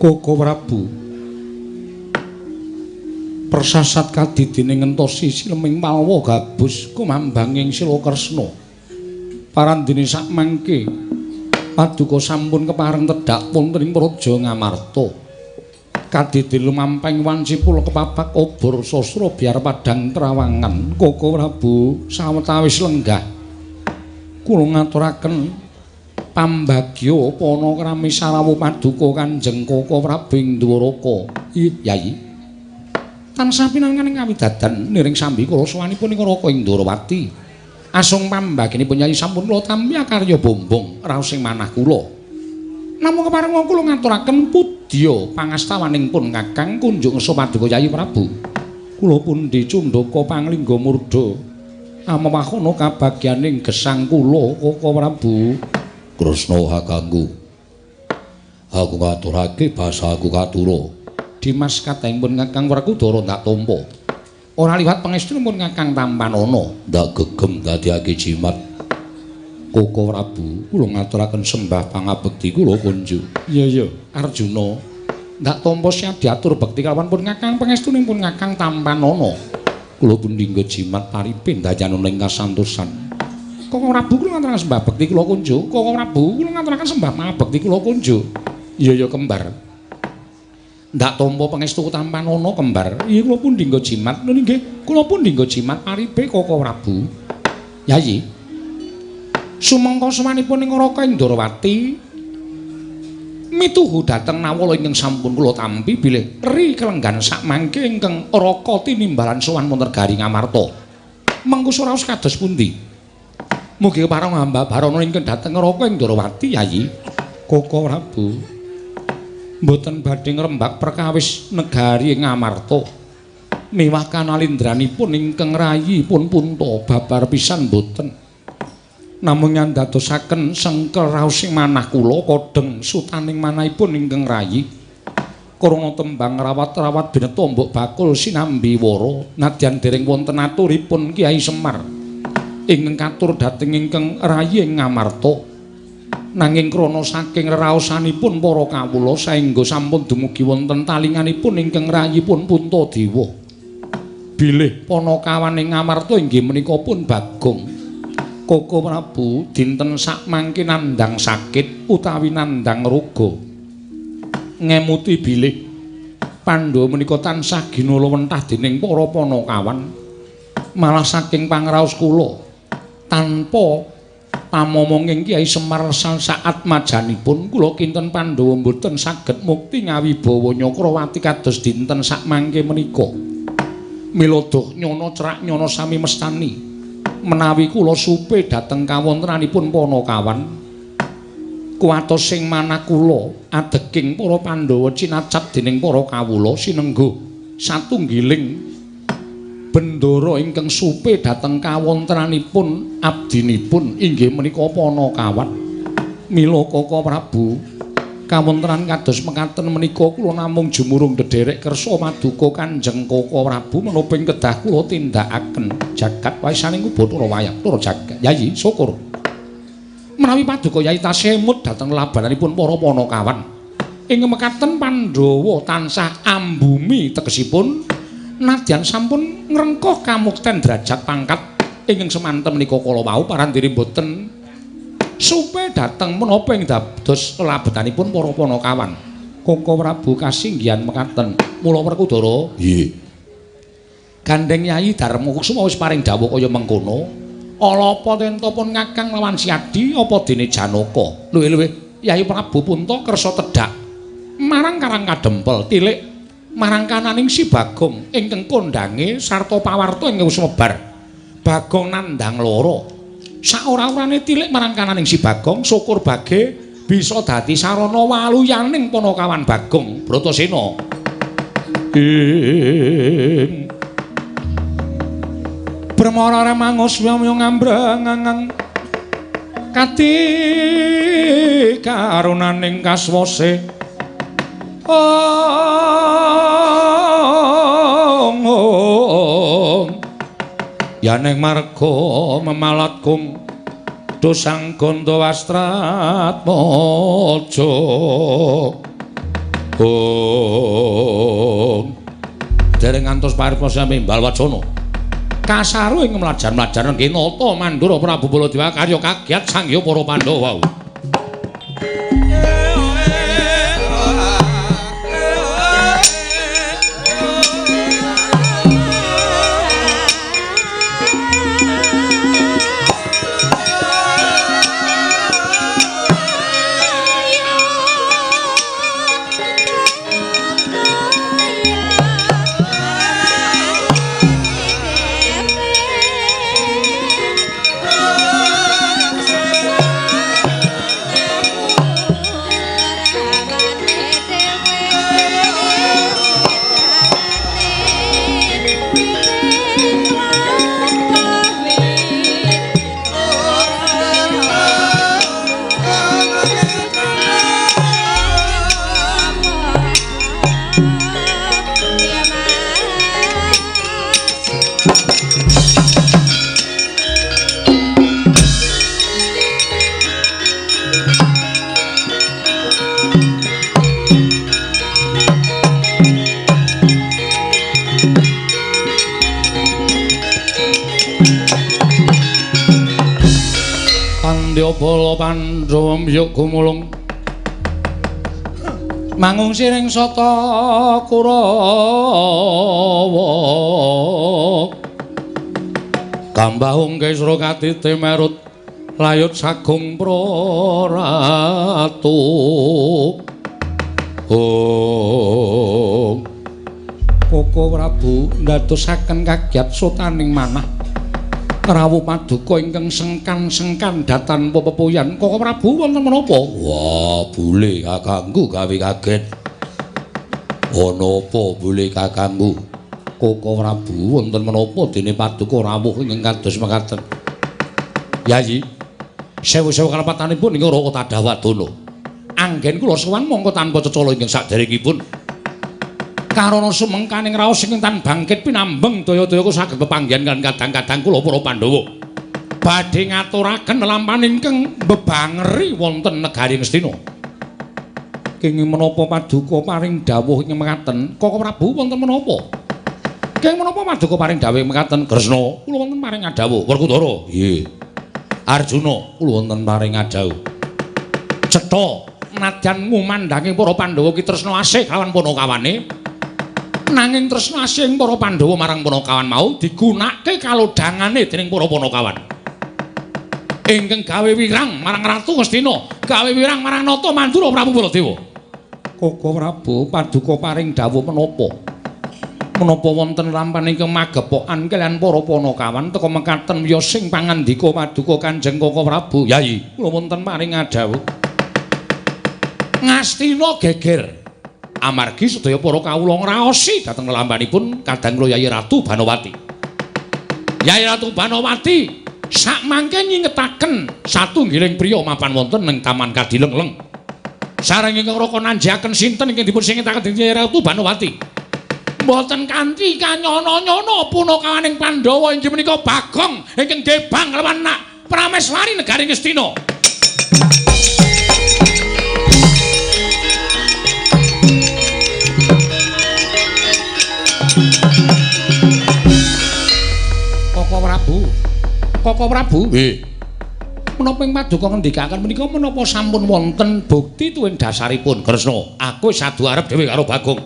A: Koko Prabu Persasat kadidine ngentosi sileming malwa gabus kumambanging sila Kresna. Parandene sakmangke paduka sampun kepareng tedhak wonten ing Praja Ngamarta. Kadidin lumampeng wanci pula kepapak obor sastra biar padang trawangan. Koko Prabu sawetawis lenggah kula ngaturaken pambagya panakrami sarawuh paduka Kanjeng Koko Prabu ing Dwaraka. Ih, Yayi. Tansah pinangan ing kawidadan niring sambi kula sowanipun ing Raka ing Dwarawati. Asung pambaginipun Yayi sampun kula tampi akarya bombong raos ing manah kula. Namung kepareng kula ngaturaken pudya pangastawaning pun Kakang kunjung ngersa paduka Yayi Prabu. Kula pundi cundaka panglingga murda amewahana kabagyaning gesang kula Koko Prabu. Kresna hakangku. Aku ngaturake basaku katura. Dimas katahing pun Kakang Werkudara ndak tampa. Ora liwat pangestunipun Kakang tampanana ndak gegem dadiake jimat. Koko Prabu, kula ngaturaken sembah pangabekti kula kunjuk. Iya iya, Arjuna. Ndak tampa siap diatur bekti kalawan pun Kakang pangestunipun Kakang tampanana. Kula pundi nggo jimat paripe ndayanana ing kasantosan. Koko Prabu kula ngaturaken sembah bekti kula kunjuk. Koko Prabu kula ngaturaken sembah pangabekti kula kunjuk. Iya iya kembar. Ndak tampa pangestu tampanana kembar. Iya kula pundi nggo jimat. Lho nggih, kula pundi nggo jimat paripe Koko Prabu. Yayi. Sumangka sowanipun ing Raka ing Dwarawati mituhu dhateng nawala ingkang sampun kula tampi bilih ri kelenggan sakmangke ingkang Raka tinimbalan sowan wonten Negari Ngamarta. Mengko raos kados pundi? Mugi kepareng hamba barana ingkang dhateng Raka ing Dwarawati Yayi. Koko Prabu mboten badhe ngrembak perkawis negari Ngamarta. Miwah kanalindranipun ingkang rayi pun punta babar pisan mboten. Namung nyandadosaken sengkel raos ing manah kula kodheng sutaning manahipun ingkang rayi. Krana tembang rawat-rawat bineta mbok bakul sinambi wara nadyan dereng wonten aturipun Kyai Semar ingkang katur dhateng ingkang rayi ing Ngamarta. Nanging krana saking reraosanipun para kawula saengga sampun dumugi wonten talinganipun ingkang rayipun Puntadewa. Bilih panakawan ing Ngamarta inggih menika pun Bagong. Koko Prabu dinten sakmangke nandhang sakit utawi nandhang roga. Ngemuti bilih Pandhawa menika tansah ginala wentah dening para panakawan. Malah saking pangraos kula tanpa pamomonging Kyai Semar saat majanipun kula kinten Pandhawa mboten saged mukti ngawibawa Nyakrawati kados dinten sakmangke menika. Mila doh nyana cerak nyana sami mestani menawi kula supe dhateng kawontenanipun panakawan kuwatos sing manah kula adeking para Pandhawa cinacat dening para kawula sinengguh satunggiling bendara ingkang supe dhateng kawontenanipun abdinipun inggih menika panakawan. Mila Koko Prabu kawontenan kados mekaten menika kula namung jumurung dedherek kersa maduka Kanjeng Koko Prabu menapa ing kedah kula tindakaken jagat waisaning Bathara wayang tur jagat. Yayi syukur menawi paduka Yayi tasih emut dhateng labananipun para panakawan ing mekaten Pandhawa tansah ambumi tegesipun nadyan sampun ngrengkuh kamukten derajat pangkat ingkang semanten menika kala wau parandiri mboten supe dhateng menapa ing dados labetanipun para panakawan. Koko Prabu kasinggihan mekaten. Mula Werkudara, nggih. Gandeng Yayi Darma Kusuma wis paring dawuh kaya mengkono. Ala apa tentopun Kakang lawan Siadi apa dene Janaka? Luwih-luwih Yayi Prabu Punta kersa tedhak marang Karang Kadempel tilik marang kananing si Bagong ingkang kondhange sarta pawarta ingkang wis mebar. Bagong nandhang lara. Saora-orane tilik marang kananing si Bagong, syukur bage bisa dadi sarana waluyaning panakawan Bagong Bratasena. Ing Brahmara remangus wya ngambrang kati karunaning kaswase. Ong yaneng marga memalat kung dosang gondo wastrat mojo. Ong Dereng ngantos paripurna samimbal wacana. Kasaru ing mlajar-mlajar nggih nata Mandura Prabu Baladewa karya kagiat sangya para Pandhawa. Bala Pandhawa mbyuk gumulung mangung siring sata Kurawa kambahung kesra katite merut layut sagung praratu. Oh Koko Prabu ndadosaken kagiat sotaning manah rawuh paduka ingkang sengkan-sengkan datan pepepuyan. Koko Prabu wonten menapa? Wah, bule kakangku gawe kaget. Ana apa bule kakangku? Koko Prabu wonten menapa dene paduka rawuh ingkang kados mekaten? Yayi, sewu-sewu kalepatanipun ing Raka Tadawadana. Anggen kula sowan mongko tanpa cecala ingkang saderengipun. Karana sumengkaning raos ingkang tan bangkit pinambeng daya-daya saged pepanggihan kan kadang-kadang kula para Pandhawa. Badhe ngaturaken lelampahan ingkang mbebangeri wonten negari Ngastina. Kenging menapa paduka paring dawuh ingkang mekaten? Koko Prabu wonten menapa? Kenging menapa paduka paring dawuh mekaten? Kresna, kula wonten paring adhawuh. Werkudara, nggih. Arjuna, kula wonten paring adhawuh. Cetha nadyan ngumandangi para Pandhawa ki tresna asih kawan panakawane. Nanging tresna asih para Pandhawa marang panakawan mau digunakake kalodhangane dening para panakawan. Ingkang gawe wirang marang Ratu Ngastina, gawe wirang marang Nata Mandura Prabu Baladewa. Koko Prabu paduka paring dawuh menapa? Menapa wonten lampan ingkang magepokan kaliyan para panakawan teka mekaten wiyosing pangandika paduka Kanjeng Koko Prabu? Yayi, kula wonten paring adhawuh. Ngastina geger. Amargi sedaya para kawula ngraosi dhateng lelampanipun kadang kula Yayi Ratu Banowati. Yayi Ratu Banowati sakmangke nyingetaken satunggiling priya mapan wonten ing Taman Kadilengleng. Sareng ingkang raka nanjiaken sinten ingkang dipun singetaken dening Yayi Ratu Banowati. Mboten kanthi kanyono-nyono punakawaning Pandhawa inggih menika Bagong ingkang gebang lawan nak Prameswari negari Ngastina. Koko Prabu. Koko Prabu. Nggih. Menapa ing paduka ngendikaken menika menapa sampun wonten bukti tuwin dasaripun? Kresna, aku wis adu arep dhewe karo Bagong.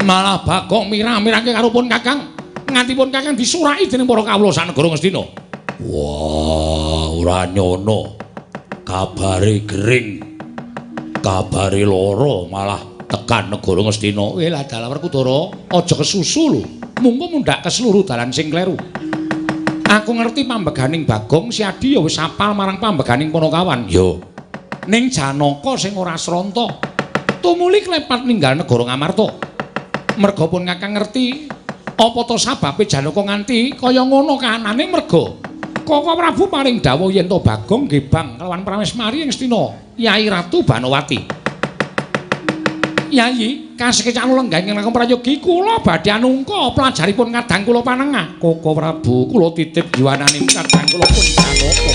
A: Malah Bagong mirah-mirahke karo pun Kakang. Nganti pun Kakang disuraki dening para kawula sanegara Ngastina. Wah, ora nyono. Kabare gering. Kabare lara malah tekan negara Ngastina. Lah dalah Werkudara, aja kesusu lho. Mungko mundhak ke seluruh dalan sing kleru. Aku ngerti pambeganing Bagong, si Adi ya wis apal marang pambeganing Panakawan. Yo. Ning Janaka sing ora sranta, tumuli klepat ninggal negara Ngamarta. Merga pun Kakang ngerti apa to sababe Janaka nganti kaya ngono kahanane merga Koko Prabu paring dawuh yen to Bagong gebang kelawan Pramesmari ing Ngastina, Yai Ratu Banowati. Yayi, kasekecak lenggah ingkang langkung prayogi kula badhe anungka pelajaripun kadang kula panengah. Koko Prabu, kula titip jiwanane kadang kula pun Janaka.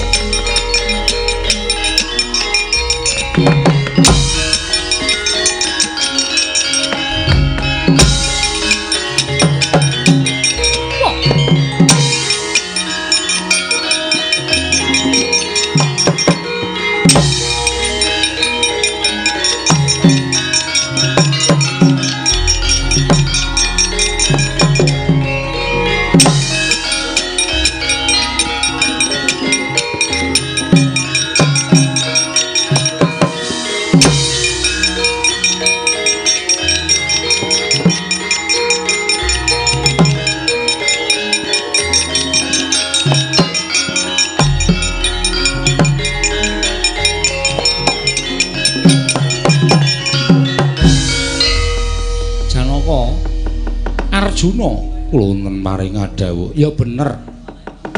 A: Arjuna. Kula wonten paring dawuh. Ya bener.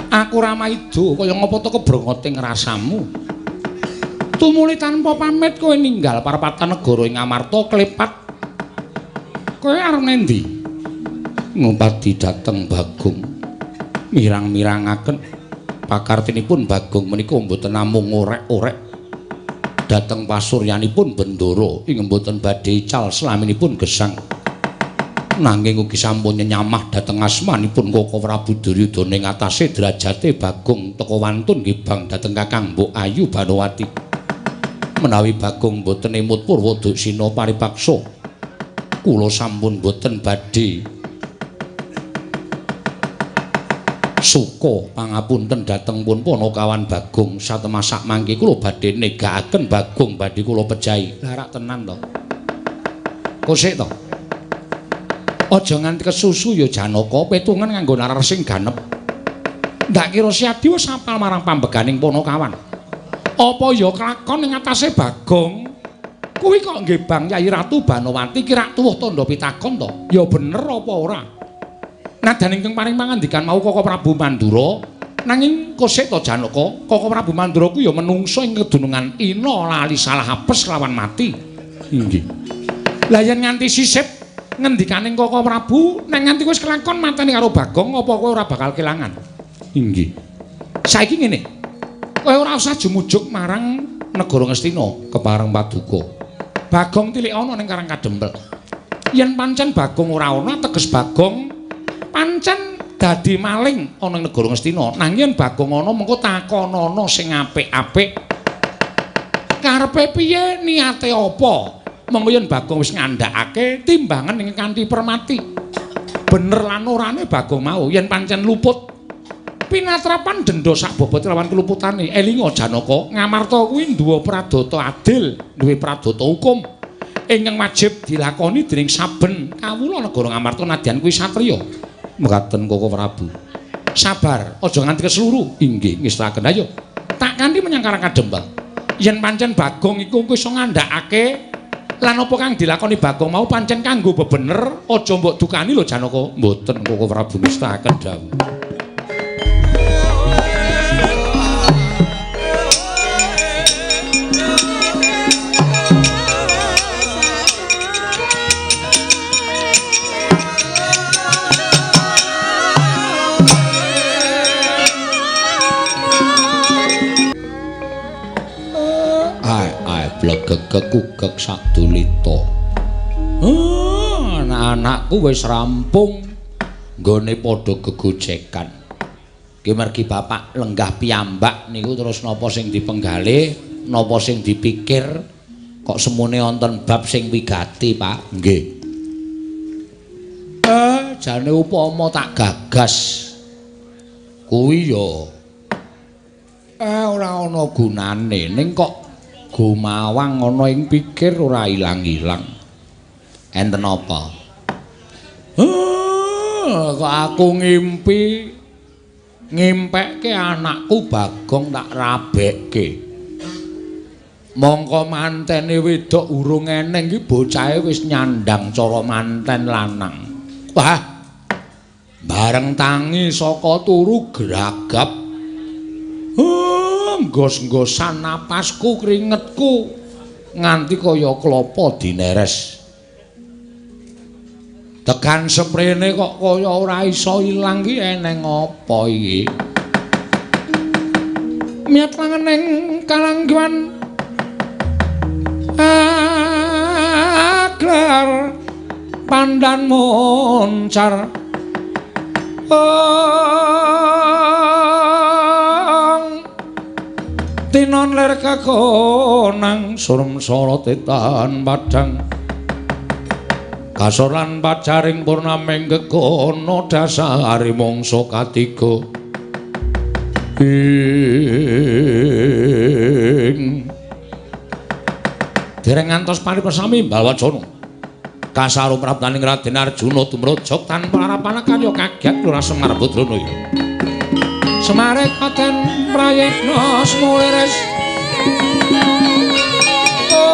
A: Aku ora maido kaya ngapa to kebrongoting rasamu. Tumuli tanpa pamit kowe ninggal parapatan negara ing Amarta klepat. Kowe arep nendi? Ngupadi dhateng Bagong. Mirang-mirangaken pakartinipun Bagong menika mboten namung orek-orek dhateng pasuryanipun Bendara ing mboten badhe ical slaminipun gesang. Nanging ugi sampun nyenyamah dhateng asmanipun Koko Prabu Duryudana ing atase derajate Bagong teka wantun ngibang dhateng Kakang Mbok Ayu Banowati. Menawi Bagong mboten emut purwa duksina paripaksa, kula sampun mboten badhe suka pangapunten dhateng pun Panakawan Bagong. Satemasak mangke kula badhe negakaken Bagong badhe kula pejahi. Lah rak tenan to. Kosik to. Aja nganti kesusu ya Janaka, petungan nganggo nalar sing ganep. Ndak kira Siadi wis apal marang pambeganing Panakawan. Apa ya kelakon ing atase Bagong? Kuwi kok nggih Bang Yai Ratu Banowati ki rak tuwuh tandha pitakon to? Ya bener apa ora? Nadan ingkang paring pangandikan mau Koko Prabu Mandura, nanging kosek to Janaka, Koko Prabu Mandura ku ya menungso ing kedunungan ina lali salah apes lawan mati. Inggih. Lah yen nganti sisip ngendikaning Koko Prabu, nek nganti wis kelakon mateni karo Bagong, apa kowe ora bakal kelangan? Inggih. Saiki ngene. Kowe ora usah jumujuk marang negara Ngastina kepareng paduka. Bagong tilik ana ning Karang Kadempel. Yen pancen Bagong ora ana, teges Bagong pancen dadi maling ana ing negara Ngastina. Nanging yen Bagong ana mengko takonono sing apik-apik. Karepe piye, niate apa? Mengko yen Bagong wis ngandhakake timbangan ing kanthi permati. Bener lan orane Bagong mau yen pancen luput pinatrapan denda sak bobot lawan keluputane. Elinga Janaka, Ngamarta kuwi duwe pradata adil, duwe pradata hukum ingkang wajib dilakoni dening saben kawula negara Ngamarta nadyan kuwi satriya. Mekaten Koko Prabu. Sabar, aja nganti kesluru. Inggih, ngestakaken. Ayo, tak kanthi menyang Karang Kadempel. Yen pancen Bagong iku iso ngandhakake lan apa kang dilakoni Bagong mau pancen kanggo bebener, aja mbok dukani lho Janaka. Mboten Koko Prabu ngestakaken dawuh. Blegeg-kukek sadulita. Anak-anakku wis rampung nggone padha gegojekan. Ki mergi bapak lenggah piyambak niku terus napa sing dipenggalih, napa sing dipikir, kok semune wonten bab sing wigati, Pak. Nggih. Jane upama tak gagas kuwi ya ora ana gunane, ning kok gumawang ana ing pikir ora ilang-ilang. Enten apa? Kok aku ngimpi ngimpekke anakku Bagong tak rabekke. Mongko mantene wedok urung eneng iki bocahe wis nyandang cara manten lanang. Wah. Bareng tangi saka turu gragap. Nggos-nggosan napasku, kringetku nganti kaya klapa dineres. Tekan seprene kok kaya ora iso ilang ki eneng apa iki? Miyat langening kalangguan aglar pandan moncar. Tinon lir kekonang surem sorote tan padang kasor lan pacaring purnaming gegono dasare mangsa katiga ing dereng ngantos paripersami Balwacana kasaru praptaning Raden Arjuna tumrojok tanpa harapan kaya kaget Lurah Semar Putrana. Semare katen prayekna smuliris. Oh,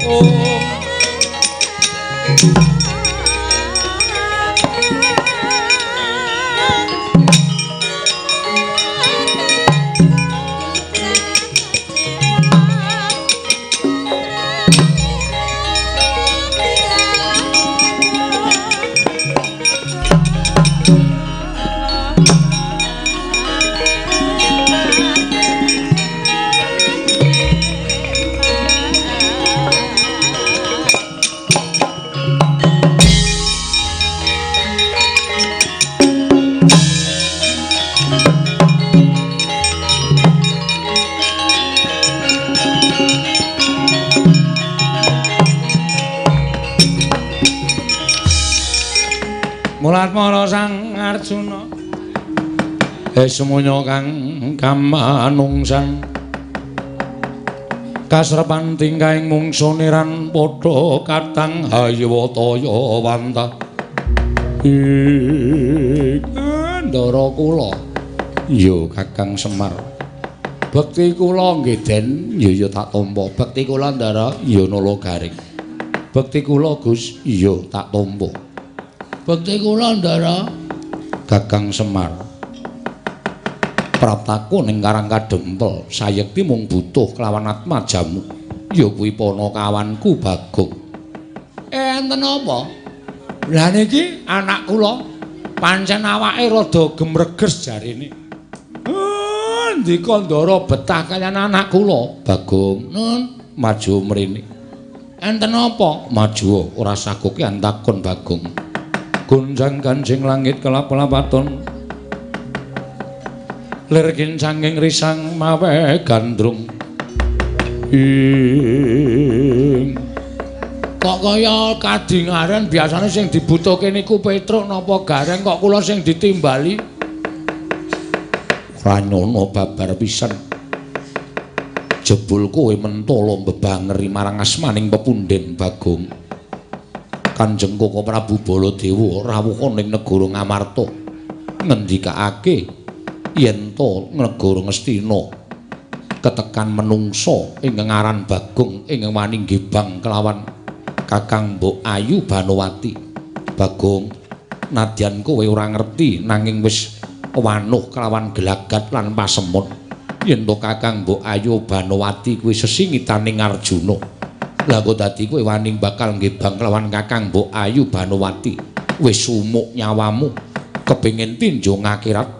A: oh.
B: Mulatmara Sang Arjuna semuanya kang kamanungsan kasrepan tingkahing mungsu niran padha katang hayawataya wanta Ndara kula ya Kakang Semar bekti kula nggih Den ya ya tak tampa bekti kula Ndara ya Nala Garing bekti kula Gus ya tak tampa bekti kula Ndara Kakang Semar praptaku ning Karang Kadempel sayekti mung butuh kelawan atmajamu ya kuwi panakawanku Bagong enten apa lha niki anak kula pancen awake rada gemreges jarene ndika Ndara betah kaliyan anak kula Bagong nun maju mrene enten apa maju ora sagokean takon Bagong gonjang ganjing langit kelap-lapaton lir kincanging risang mawe gandrung ing kok kaya kadingaren biasane sing dibutuhke niku Petruk napa Gareng kok kula sing ditimbali ora nyono babar pisan jebul kowe mentala mbebangeri marang asmaning pepunden Bagong Kanjeng Koko Prabu Baladewa rawuh ning negara Ngamarta ngendikake yen to negara Ngastina ketekan menungsa ingkang aran Bagong ingkang wani nggibang kelawan Kakang Mbok Ayu Banowati. Bagong nadyan kowe ora ngerti nanging wis wanuh kelawan gelagat lan pasemon yen to Kakang Mbok Ayu Banowati kuwi sesingitaning Arjuna. Lah kok dadi kowe wani bakal nggibang kelawan Kakang Mbok Ayu Banowati wis sumuk nyawamu kepengin tinjung akhirat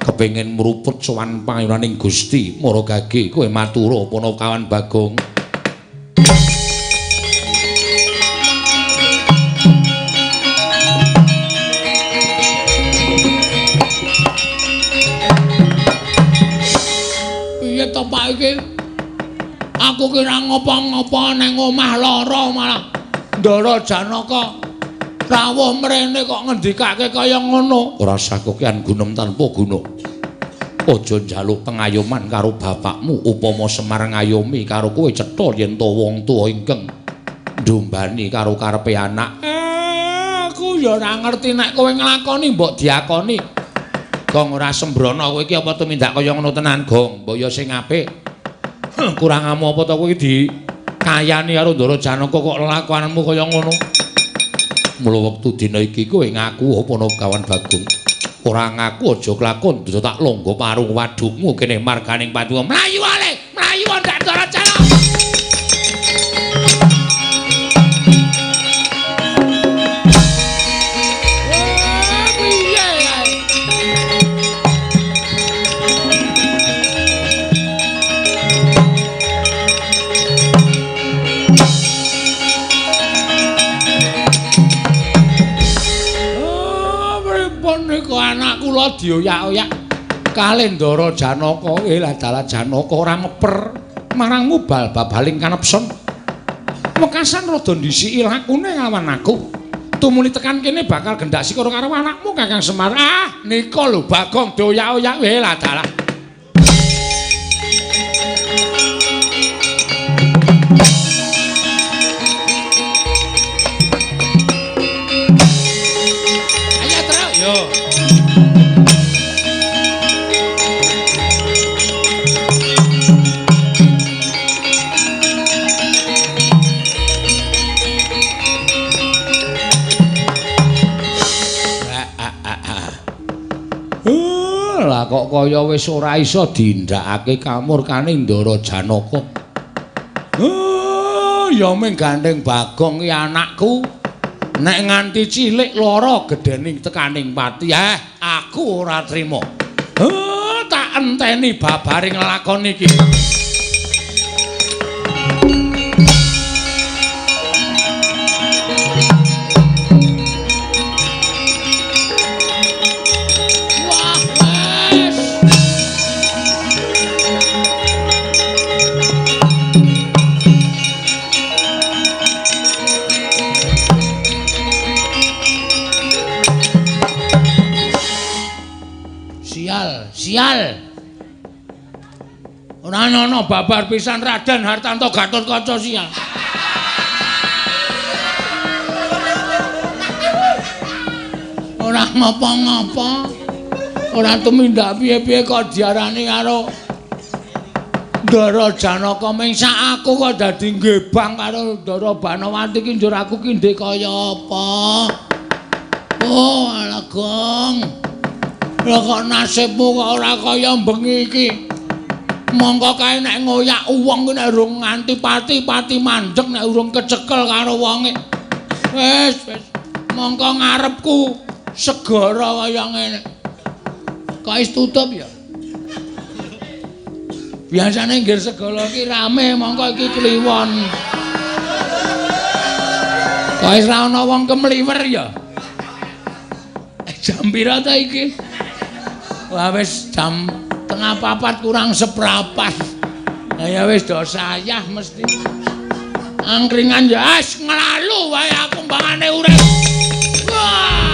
B: kepengin mruput sowan pangayunaning Gusti Maragage kowe matura panakawan Bagong. Piye to Pak iki? Aku kira ngopo-ngopo nang omah lara malah Ndara Janaka rawuh mrene kok ngendikake kaya ngono. Ora sakokean gunem tanpa guna. Aja njaluk pengayoman karo bapakmu upama Semar ngayomi karo kowe cetha yen to wong tuwa ingkang ndombani karo karepe anak. Aku ya ora ngerti nek kowe nglakoni mbok diakoni. Gong ora sembrono kowe iki apa tumindak kaya ngono tenan, Gong. Mbok ya sing apik. Kurangamu apa to kowe iki dikayani karo Ndara Janaka kok lelakuanmu kaya ngono. Mula wektu dina iki kowe ngaku apa kawan Bagong. Ora ngaku aja kelakon aja tak longgo parung wadukmu kene marganing patuwa. Mlayu ale, mlayu ndak Ndara Janaka. Anak kula dioyak-oyak kalih Ndara Janaka. Lah dalah Janaka ora meper marangmu bal babaling kanepson. Wekasan rada ndhisiki lakune lawan aku. Tumuli tekan kene bakal gendak sikara karo anakmu Kakang Semar. Ah, nika lho Bagong dioyak-oyak. Lah dalah. Ayo terus yo. Lah kok kaya wis ora iso dindakake kamurkane Ndara Janaka. Ya ming gandeng Bagong ki anakku. Nek nganti cilik lara gedhening tekaning pati, aku ora trima. Tak enteni babaring lakon iki. Sial. Ora ana babar pisan Raden Hartanto Gatotkaca sial. Ora ngapa-ngapa. Ora tumindak piye-piye kok diarani karo Ndara Janaka ming sak aku kok dadi nggebang karo Ndara Banowati ki njur aku ki ndek kaya apa. Oh, alah Gong. Lah kok nasibmu kok ora kaya bengi iki. Mongko kae nek ngoyak wong ki nek urung nganti pati-pati mandeg nek urung kecekel karo wonge. Wis, wis. Mongko ngarepku segara kaya ngene. Kok wis tutup ya? Biasane nggir segala iki rame, mongko iki kliwon. Kok wis ra ana wong kemliwer ya? Jam pira ta iki? Wah wis jam 3:15 kurang 1/4. Lah ya wis do sayah mesti. Angkringan ya wis nglalu wae aku mbangane urip. Wah.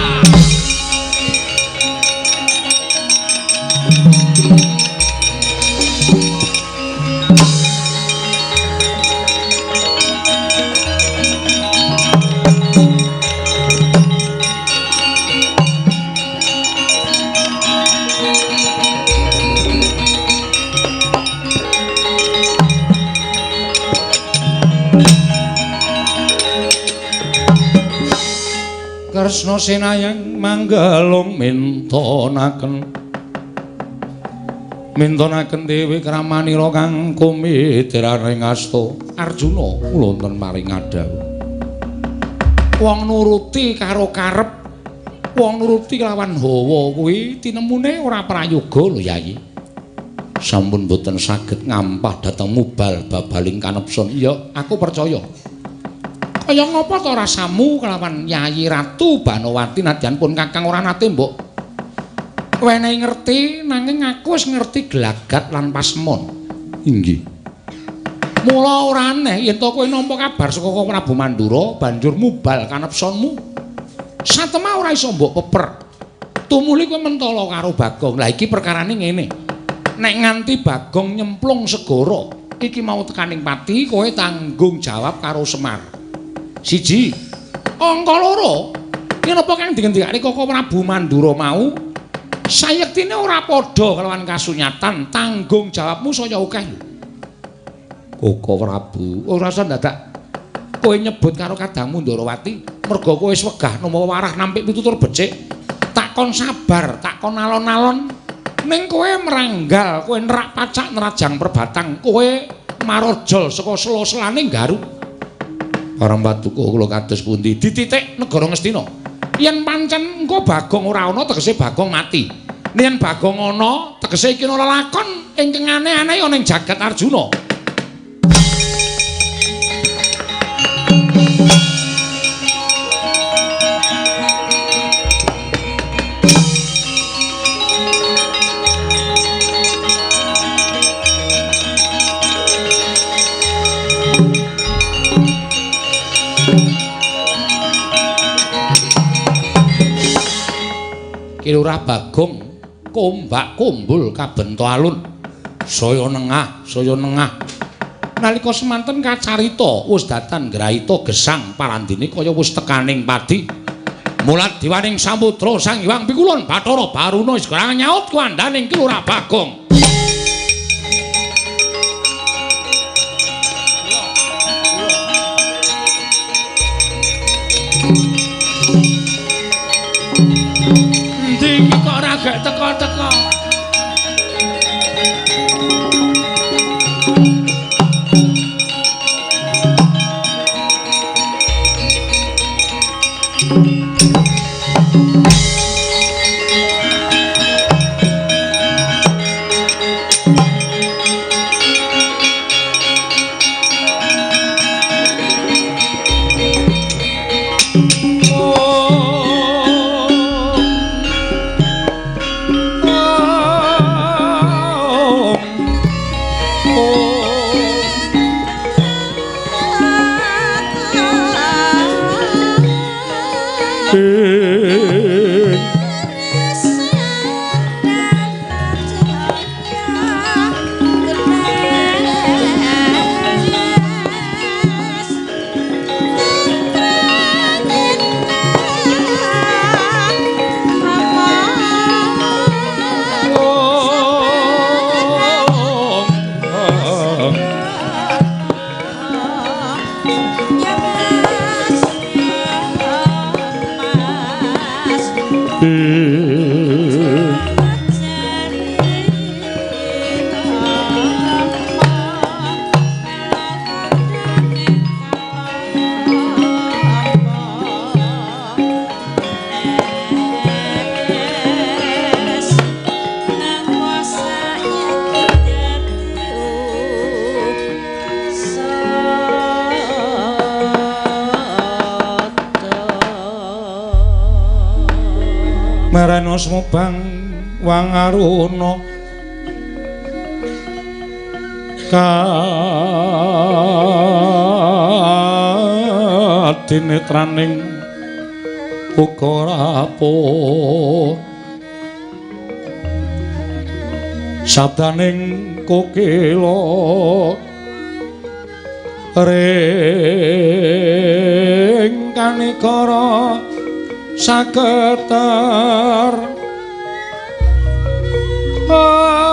A: Kresna senayang manggalung mintonaken mintonaken dewi kramanira kang kumitraning asta Arjuna kula wonten maring adhawuh. Wong nuruti karo karep, wong nuruti kelawan hawa kuwi tinemune ora prayoga lho Yayi. Sampun boten saged ngampah dhateng mubal babaling kanepson. Iya, aku percaya. Kaya ngapa to rasamu kelawan Yayi Ratu Banowati nadyan pun kakang ora nate mbok wenehi ngerti, nanging aku wis ngerti gelagat lan pasemon. Inggih. Mula ora aneh yen to kowe nampa kabar saka Prabu Mandura banjur mubal kanepsonmu. Satemah ora iso mbok peper. Tumuli kowe mentala karo Bagong. Lah iki perkarane ngene. Nek nganti Bagong nyemplung segara, iki mau tekaning pati kowe tanggung jawab karo Semar. Siji, angka loro, yen apa kang dingendikake Koko Prabu Mandura mau sayektine ora padha kelawan kasunyatan, tanggung jawabmu saya akeh lho. Koko Prabu, ora usah dadak kowe nyebut karo kadangmu Ndarawati, merga kowe wis wegah nampa warah nampik pitutur becik. Tak kon sabar, tak kon alon-alon, ning kowe meranggal, kowe nerak pacak nerajang perbatang, kowe marojol saka sela-selane Garuk. Parang paduka kula kados pundi? Dititik negara Ngastina. Yen pancen engko Bagong ora ana tegese Bagong mati. Yen Bagong ana tegese iki ana lelakon ingkang aneh-aneh ana ing jagat Arjuna. Lurah Bagong kombak kumbul kabento alun saya nengah saya nengah. Nalika semanten kacarita wis datan grahita gesang parandene kaya wis tekaning padi. Mulat diwaning samudra Sang Hyang Pikulun Bathara Baruna wis kurang nyaut kuandhaning Ki Lurah Bagong.
B: Endi iki kok ora gek teka-teka.
A: Marana smubang wangaruna kadinetraning uga rapuh sabdaning kokila ring kanegara saketer om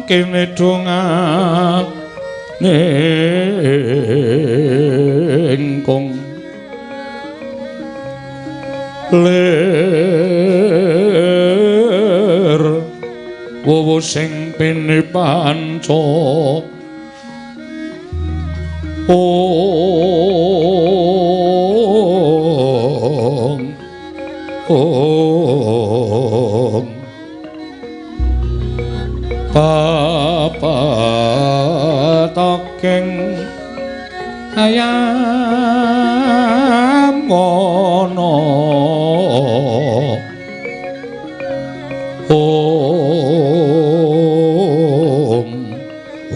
A: kene dongane kong lir wowo sing pene panca Om Om Papatokeng ayam wono Om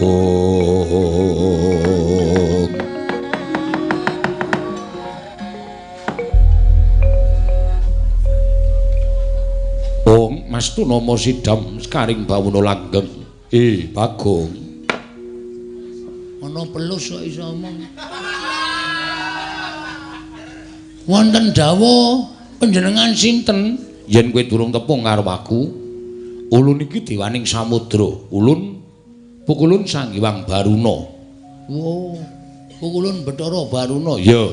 A: Om. Om Mas Tunama sidam sekaring bawono langgeng. Bagong.
B: Ana pelus kok iso omong. Wonten dawuh panjenengan sinten?
A: Yen kowe durung tepung karo aku, ulun iki dewaning samudra. Ulun pukulun Sang Hyang Baruna.
B: Wo, pukulun Bathara Baruna.
A: Ya.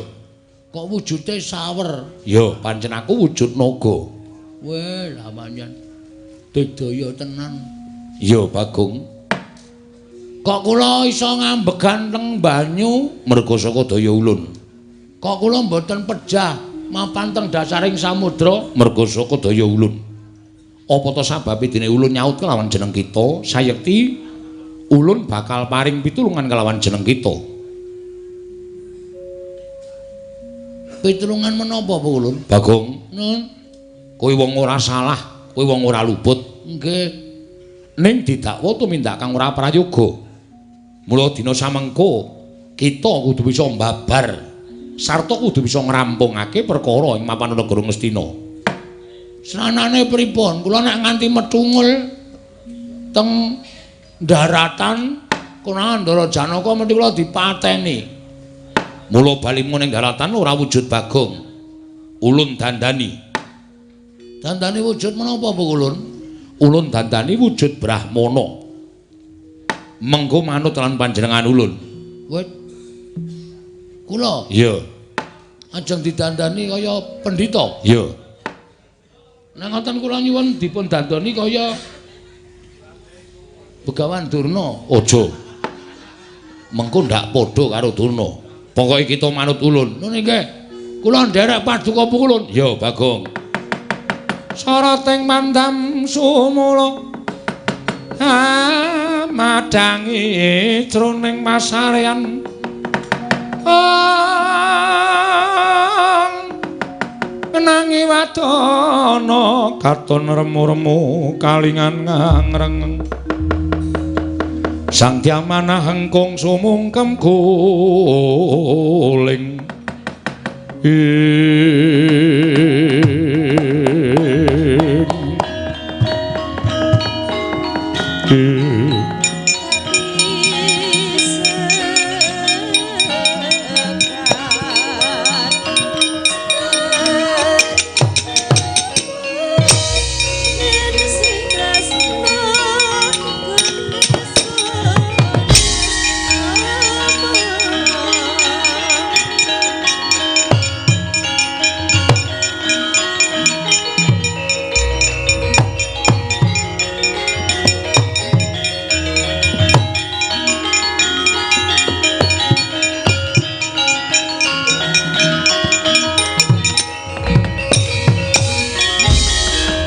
B: Kok wujude sawer?
A: Ya, pancen aku wujud naga.
B: Weh, lah pancen digdaya tenan.
A: Ya, Bagong.
B: Kok kula iso ngambegan teng banyu
A: merga saka daya ulun?
B: Kok kula mboten pejah mapan teng dasaring samudra
A: merga saka daya ulun? Apa ta sababe dene ulun nyaut kelawan jeneng kita, sayekti ulun bakal paring pitulungan kelawan jeneng kita.
B: Pitulungan menapa, Ulun?
A: Bagong,
B: nun,
A: kowe wong ora salah, kowe wong ora luput.
B: Nggih.
A: Ning didakwa tumindak kang ora prayoga. Mula dina samengko kita kudu bisa mbabar sarta kudu bisa ngrampungake perkara ing mapan negara Ngastina.
B: Sranane pripun? Kula nek nganti metungul teng daratan konangan Ndara Janaka mesti kula dipateni.
A: Mula balimu ning daratan ora wujud Bagong. Ulun dandani.
B: Dandani wujud menapa, Bu Ulun?
A: Ulun dandani wujud Brahmana. Mengko manut lan panjenengan ulun.
B: Wit. Kula?
A: Iya.
B: Ajeng didandani kaya pendhita?
A: Iya.
B: Nek ngoten kula nyuwun dipun dandani kaya Begawan Durna.
A: Aja. Mengko ndak padha karo Durna. Pokoke kita manut ulun.
B: Nun nggih. Kula nderek paduka pukulun.
A: Ya, Bagong.
B: Sarating mandam sumula madangi jroning pasarean ngenangi wadana katon remu-remu kalingan ngrengeng
A: Sang Dyamanah hengkung sumungkem guling.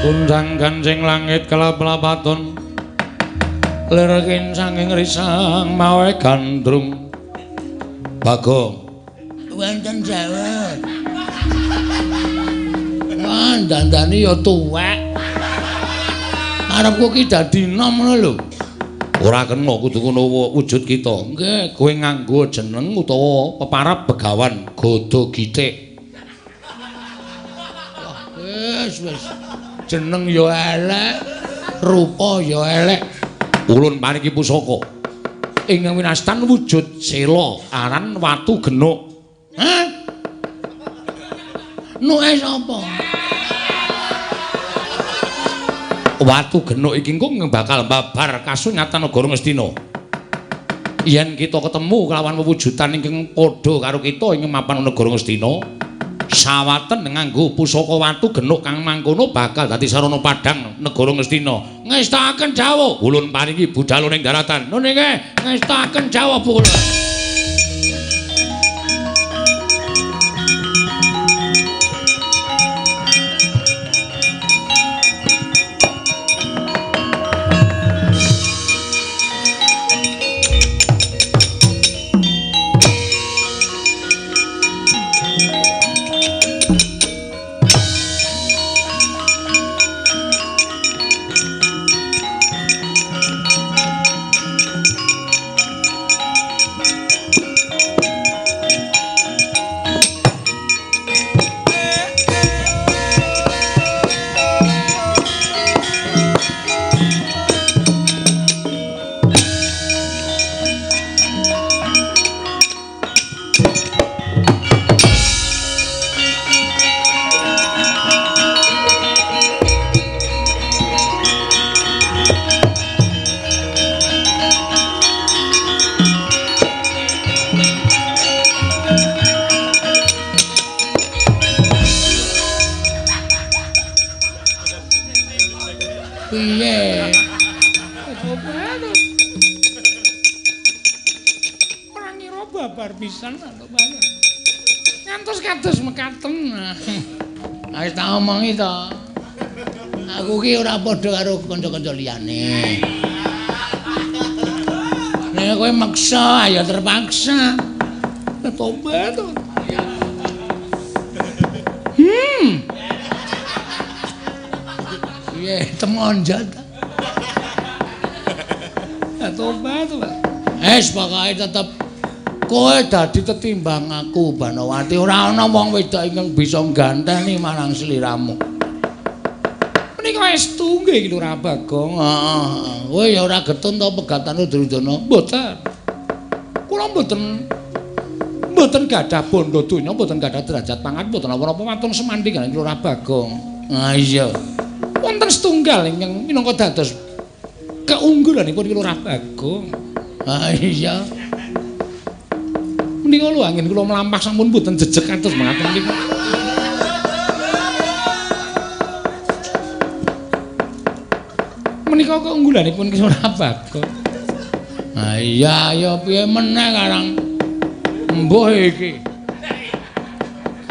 B: Undang kancing langit kelap-lapaton lir kincanging risang mawe gandrung.
A: Bagong
B: wonten jawab. Wah, dandani ya tuwek. Arepku ki dadi nom ngono lho.
A: Ora kena kudu ngono wujud kita.
B: Nggih,
A: kowe nganggo jeneng utawa peparab Begawan Gada Gitik.
B: Wah, wis wis. Jeneng ya elek, rupa ya elek.
A: Ulun paringi pusaka ingkang winastan wujud sela aran watu genuk.
B: Hah? Nuke sapa?
A: Watu genuk iki engko bakal babar kasunyatan negara Ngastina. Yen kita ketemu kelawan wewujudan ingkang padha karo kita ing mapan negara Ngastina, sawaten nganggo pusaka watu genuk kang mangkono bakal dadi sarana padhang negara Ngastina.
B: Ngestakaken dawuh.
A: Ulun paringi budal ning daratan.
B: Nun nggih, ngestakaken dawuh kula. Piye? Ora ngira babar pisan to, Pak. Ngantos kados mekaten. Wis tak omongi to. Aku ki ora padha karo kanca-kanca liyane. Nek kowe maksa ya terpaksa. Tobat. Piye temonjat. Ya tobat, Pak. Wis pokoke tetep kowe dadi tetimbang aku Banowati. Ora ana wong wedok ingkang bisa ngganteni marang sliramu. Menika estu nggih Lurah Bagong. Heeh. Kowe ya ora getun to pegatane Duryudana? Mboten. Kula mboten gadah bondo donya, mboten gadah derajat pangkat, mboten napa-napa wonten semandhi kaliyan Lurah Bagong. Ah iya. Wonten setunggal ingkang minangka dados keunggulanipun Lurah Bagong. Ah iya. Menika lho anggen kula mlampah sampun mboten jejeg kados mekaten niku. Menika keunggulanipun Ki Lurah Bagong. Ha iya ya piye meneh karang mbuh iki.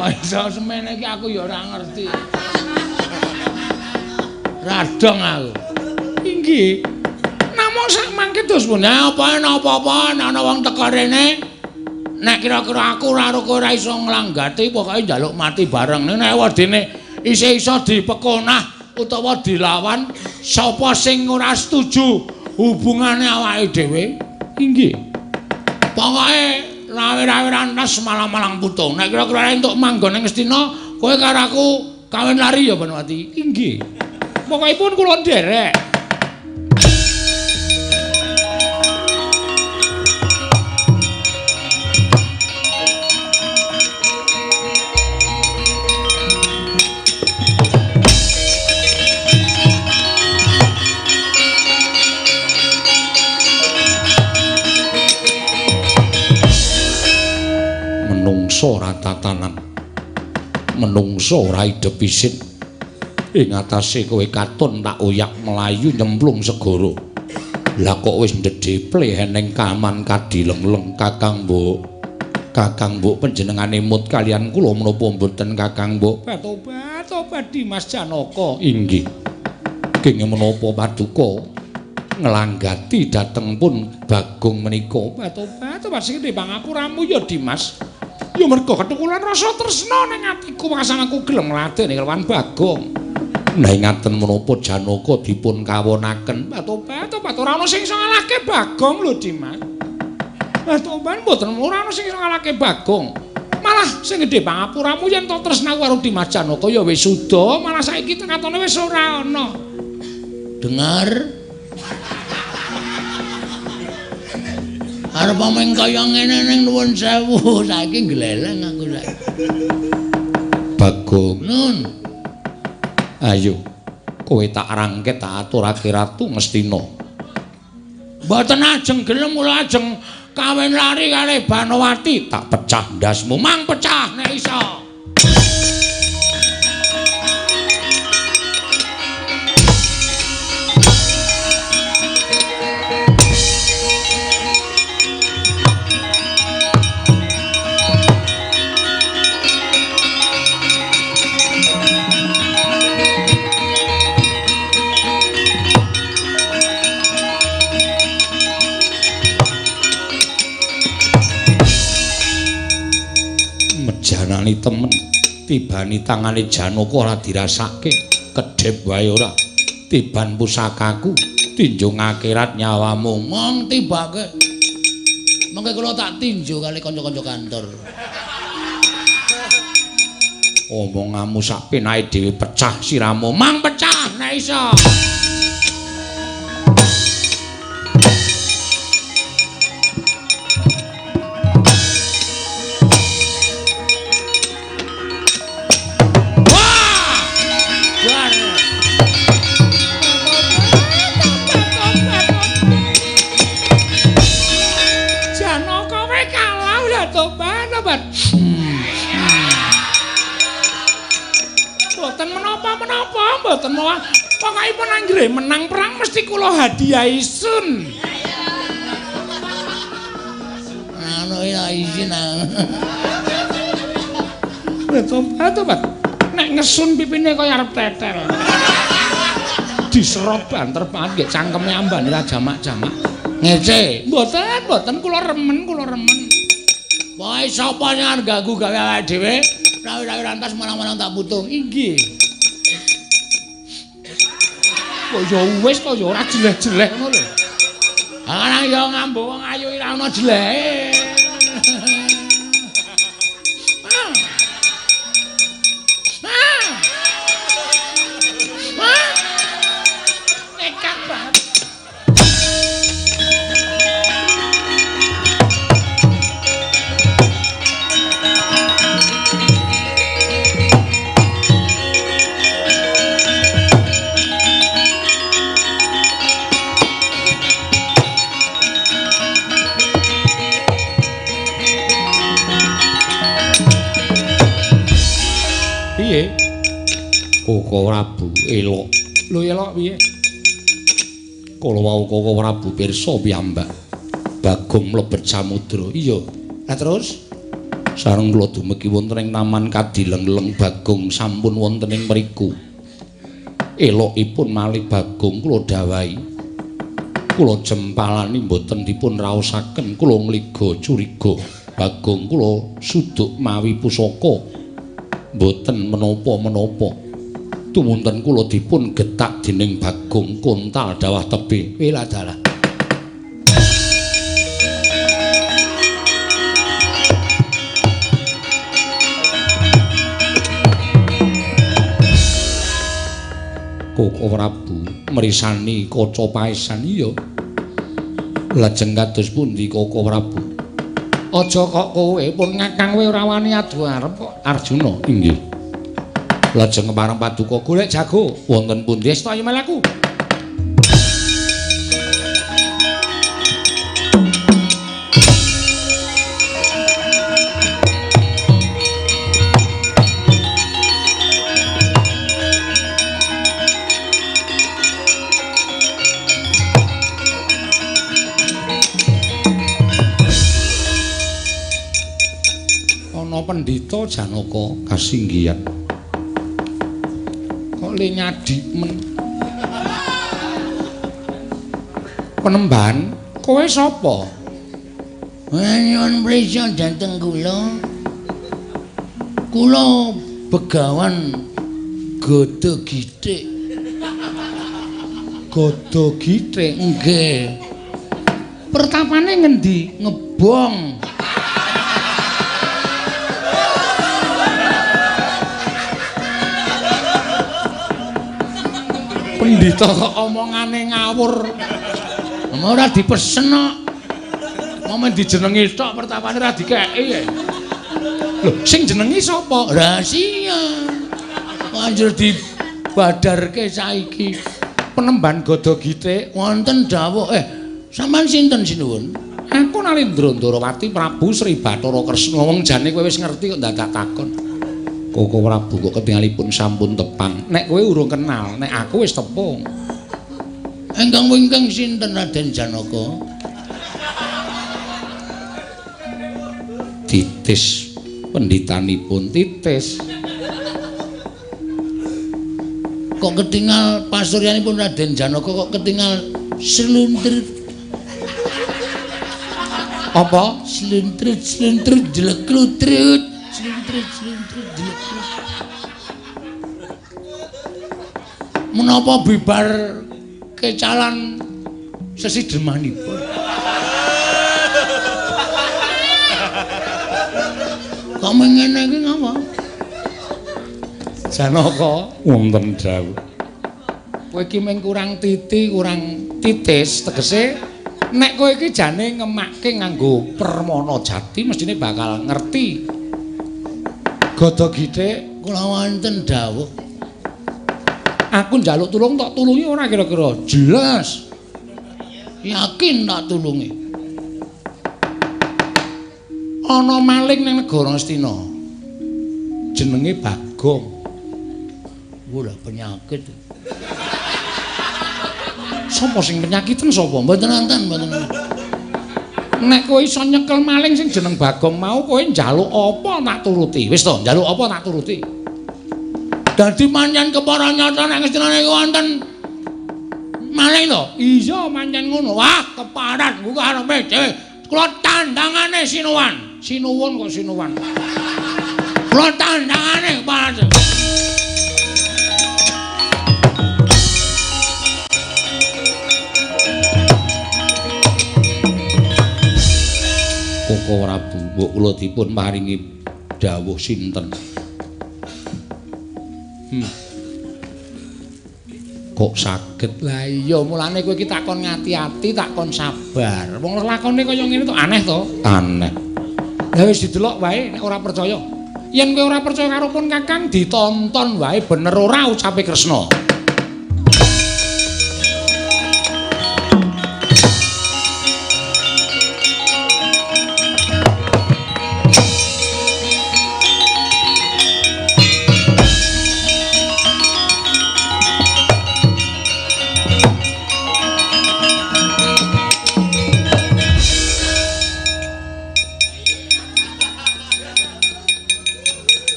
B: Kok iso semene iki aku ya ora ngerti. Radong aku. Inggih. Namung sak mangke dos pundi apa napa-apa ana wong teka rene. Nek kira-kira aku ora ora iso nglanggati pokoke njaluk mati bareng. Nek wedine isih iso dipekonah utawa dilawan sapa sing ora setuju hubungane awake dhewe. Inggih. Pokoke rawe-rawe rantas malang-malang putung. Nek kira-kira entuk manggon ning Ngastina, kowe karo aku kawin lari ya Banowati. Inggih. Pokokipun kula nderek.
A: Menungso ora tatanan, menungso ora idep isin. Ing atase kowe katon tak oyak mlayu nyemplung segara. Lah kok wis ndedheple eneng kaman kadilengleng Kakang Mbok. Kakang Mbok panjenengane mut kalian kula menapa mboten Kakang Mbok?
B: Tobat, tobat Dimas Janaka.
A: Inggih. Kenging menapa paduka nglanggati dhateng pun Bagong menika?
B: Tobat, tobat sing pangapuramu ya Dimas. Ya mergo kethukulan rasa tresna ning atiku masan aku gelem ngladeni kelawan Bagong.
A: Nah ngaten menapa Janaka dipun kawonaken?
B: Tobat, tobat ora ana sing iso ngalahke Bagong lho Dimas. Tobat mboten ora ana sing iso ngalahke Bagong. Malah sing gedhe pangapuramu yen to tresnaku karo Dimas Janaka ya wis suda, malah saiki katone wis ora ana. Dengar. Arep omong kaya ngene ning nuwun sewu, saiki gleleng aku saiki.
A: Bagong,
B: nun.
A: Ayo, kowe tak rangket tak aturake Ratu Ngastina.
B: Mboten ajeng gelem kula ajeng kawin lari kalih Banowati,
A: tak pecah ndasmu,
B: mang pecah nek iso.
A: Mejanani temen, tibani tangane Janaka ora dirasake, kedhep wae ora. Tiban pusakaku, tinjung akhirat nyawamu.
B: Mong tibake. Mengke kula tak tinju kali kanca-kanca kantor.
A: Omonganmu sak penake dhewe pecah siramu.
B: Mang pecah nek iso. Mboten malah pokokipun anggere menang perang mesti kula hadiahi sun. Anu ya izin. Tobat, nek ngesun pipine kaya arep tetel. Diserot banter banget nggih cangkeme ambane ra jamak-jamak. Ngece. Mboten, mboten kula remen, kula remen. Pokoke sapa sing arep ganggu gawe awake dhewe, rawi-rawi rantas marang-marang tak putung. Inggih. Kok ya wis kok ya ora jeleh-jeleh ngono lho. Ah ya ngambu wong ayu ora ana jelehe. Nekat banget.
A: Piye? Koko Prabu elok. Lho elok piye? Kala wau Koko Prabu pirsa piyambak. Bagong mlebet samudra. Iya. Lah terus sareng kula dumegi wonten ing taman kadileng-leng Bagong sampun wonten ing mriku. Elokipun malih Bagong kula dawahi. Kula jempalani mboten dipun raosaken, kula ngliga curiga. Bagong kula suduk mawi pusaka mboten menapa-menapa. Tumunten kula dipun getak dening Bagong kontal dawah tebih. Wela dalah. Koko Prabu mrisani kaca paesan. Iya. Lajeng kados pundi Koko Prabu? Aja kok kowe pun ngakang kowe ora wani adu arep kok Arjuna. Inggih. Lajeng kepareng paduka golek jago wonten pundi? Wis ayo mlaku. Pendhita Janaka kasinggihan. Kok le nyadi men. Penemban, kowe sapa?
B: Nyuwun prisa dhateng kula. Kula Begawan Gada Githik.
A: Gada Githik?
B: Nggih.
A: Pertapane ngendi?
B: Ngebong.
A: Pendhita kok omongane ngawur.
B: Ora dipesen kok.
A: Momen dijenengi tok pertapane ora dikeki. Lho, sing jenengi sapa?
B: Rahasia. Banjur dibadarke saiki.
A: Penemban Gada Githik
B: wonten dawuh. Sampeyan sinten sinuwun?
A: Aku Nalindra Ndarawati Prabu Sri Bathara Kresna. Wong jane kowe wis ngerti kok dadak takon. Koko Prabu kok ketingalipun sampun tepang. Nek kowe urung kenal, nek aku wis tepung.
B: Ingkang wingking sinten Raden Janaka?
A: Titis pendhitanipun titis.
B: Kok ketingal pasuryanipun Raden Janaka kok ketingal sluntrut.
A: Apa?
B: Sluntrut sluntrut jleklutrut. Sluntrut sluntrut jleklut. Menapa bibar kecalan sesidemanipun? Kok ngene iki ngapa?
A: Janaka wonten dawuh. Kowe iki mung kurang titi, kurang titis, tegese nek kowe iki jane ngemakke nganggo permana jati mestine bakal ngerti. Gada Githik
B: kula wonten dawuh.
A: Aku njaluk tulung tok tulungi ora kira-kira? Jelas.
B: Yakin tak tulungi.
A: Ana maling ning negara Astina. Jenenge Bagong.
B: Wah, penyakit.
A: Sapa sing penyakiten sapa?
B: Mboten wonten, mboten.
A: Nek kowe iso nyekel maling sing jeneng Bagong mau kowe njaluk apa tak turuti. Wis to, njaluk apa tak turuti.
B: Dadi pancen kepara nyata nek Ngastina niku wonten maling to?
A: Iya, pancen ngono.
B: Wah, keparat kuwi arepe dhewe. Kula tandangane sinuwan.
A: Sinuwun kok sinuwan.
B: Kula tandangane keparat.
A: Koko Prabu, mbok kula dipun paringi dawuh sinten? Kok saged? Lah iya, mulane kowe iki takon ngati-ati, takon sabar. Wong lakone kaya ngene to aneh to? Aneh. Lah wis didelok wae nek ora percaya. Yen kowe ora percaya karo pun Kakang ditonton wae bener ora ucape Kresna.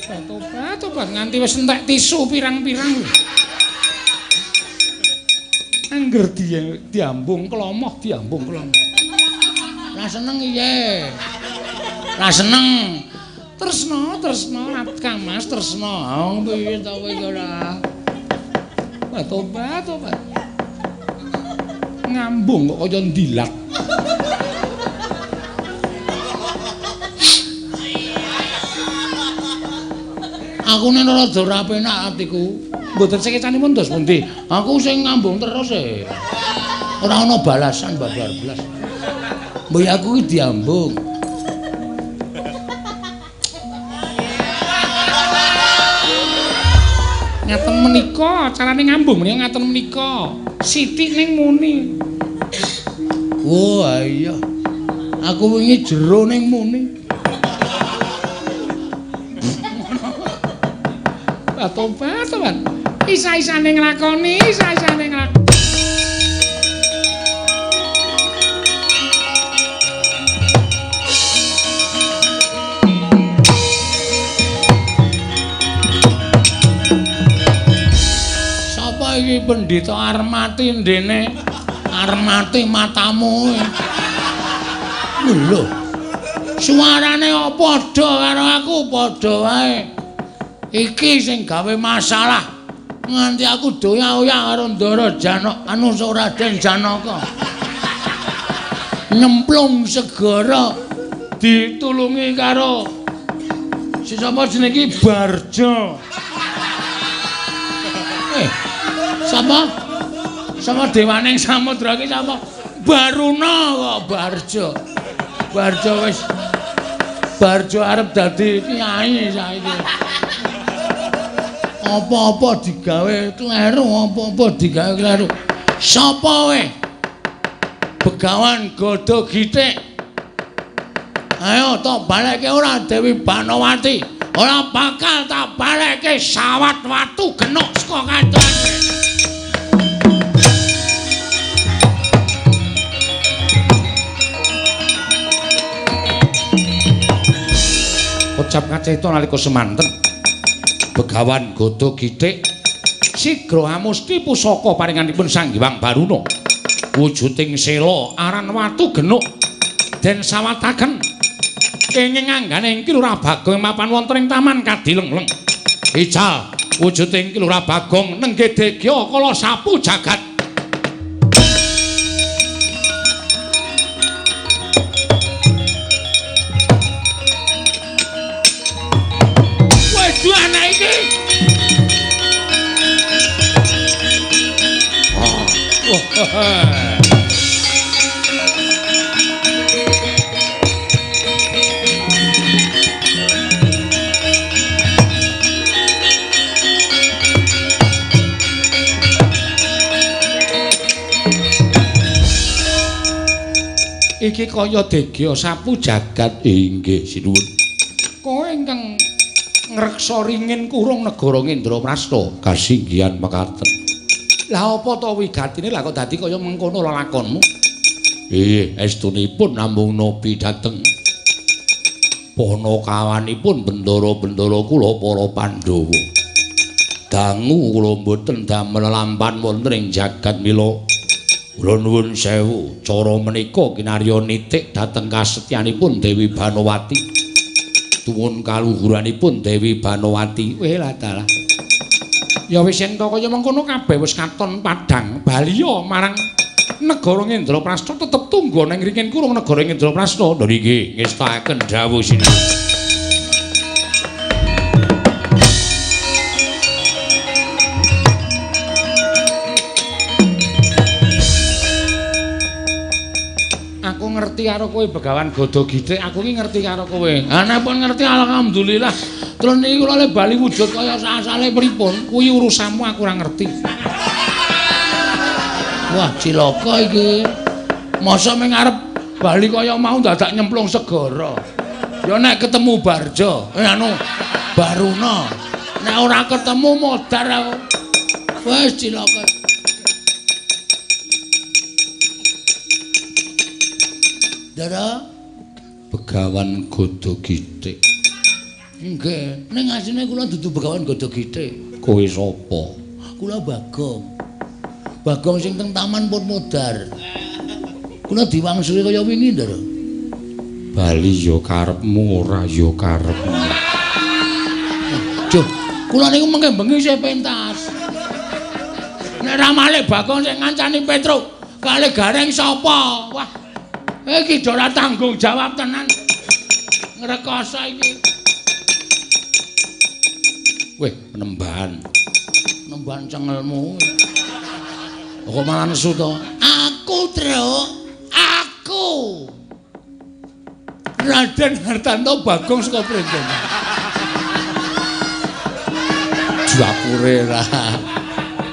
B: Tobat, tobat nganti wis entek tisu pirang-pirang. Angger diambung klomoh, diambung klomoh. Ra seneng iye. Ra seneng. Tresna, tresna, Kang Mas tresna. Oh, piye to kowe iki ora? Tobat, tobat. Ngambung kok kaya ndilat. Aku nek rada ora penak atiku. Mboten sekecanipun dos pundi? Aku sing ngambung terus e. Ora ana balasan babar blas. Mbok aku iki diambung. Ngaten menika carane ngambung menika ngaten menika. Sithik ning muni. Wah iya. Aku wingi jero ning muni. Tobat, tobat. Isa-isane nglakoni, isa-isane nglakoni. Sapa iki pendhita Armati ndene? Armati matamu. Lho. Suarane padha karo aku, padha wae. Iki sing gawe masalah nganti aku doya-oya karo Ndara Janaka anu Raden Janaka. Nyemplung segara ditulungi karo si sapa jenenge iki Barjo. Sapa? Sapa dewane ing samudra iki sapa? Baruna kok Barjo. Barjo wis Barjo arep dadi kiai saiki. Apa-apa digawe kleru, apa-apa digawe kleru. Sapa we? Begawan Gada Gitik. Ayo tak balekke ora Dewi Banowati. Ora bakal tak balekke sawat watu genuk saka katon.
A: Kocap kacita nalika semanten Begawan Gada Gitik sigra amusti pusaka paringanipun Sang Hyang Baruna wujuding sela aran watu genuk den sawataken kenging anggane Ki Lurah Bagong mapan wonten ing taman Kadilengleng. Ical wujuding Ki Lurah Bagong nenggih degya kala sapu jagat.
B: Waduh anak iki. Oh.
A: Iki kaya degya sapu jagat. Inggih sinuwun. Kowe ingkang ngreksa ringin kurung negara Indraprasta kasinggihan mekaten. Lah apa to wigatine lah kok dadi kaya mengkono lelakonmu? Nggih, estunipun namung nopi dhateng panakawanipun bendara-bendara kula para Pandhawa. Dangu kula mboten damel lampan wonten ing jagat mila. Kula nuwun sewu, cara menika kinarya nitik dhateng kasetyanipun Dewi Banowati. Tuwun kaluhuranipun Dewi Banowati. Weh lah dalah. Ya wis yen to kaya mengkono kabeh wis katon padhang baliya marang negara Indraprasta tetep tunggu ning ringin kurung negara Indraprasta. Lho nggih, ngestakaken dawuh sinuwun.
B: Aku ngerti karo kowe Begawan Gada Gitik, aku iki ngerti karo kowe. Ha nek pun ngerti alhamdulillah. Terus niki kula le bali wujud kaya asale pripun?
A: Kuwi urusanmu aku ora ngerti.
B: Wah, cilaka iki. Masa ming arep bali kaya mau dadak nyemplung segara. Ya nek ketemu Barjo, anu Baruna. Nek ora ketemu modar aku. Wis cilaka. Dara
A: Begawan Gada Gitik.
B: Nggih, ning asline kula dudu Begawan Godhogite.
A: Kowe sapa?
B: Kula Bagong. Bagong sing teng Taman Purmodar. Kula diwangsuli kaya wingi, Ndara.
A: Bali ya karepmu, ora ya karepmu.
B: Duh, kula niku mengke bengi isih pentas. Nek ra malik Bagong sing ngancani Petruk kali Gareng sapa? Wah. Iki ora tanggung jawab tenan. Ngrekoso iki.
A: Weh, penembahan.
B: Penembahan cengelmu. Kok malah nesu to? Aku, Truk. Aku. Raden Hartanto Bagong saka Prenjeng.
A: Japure ra.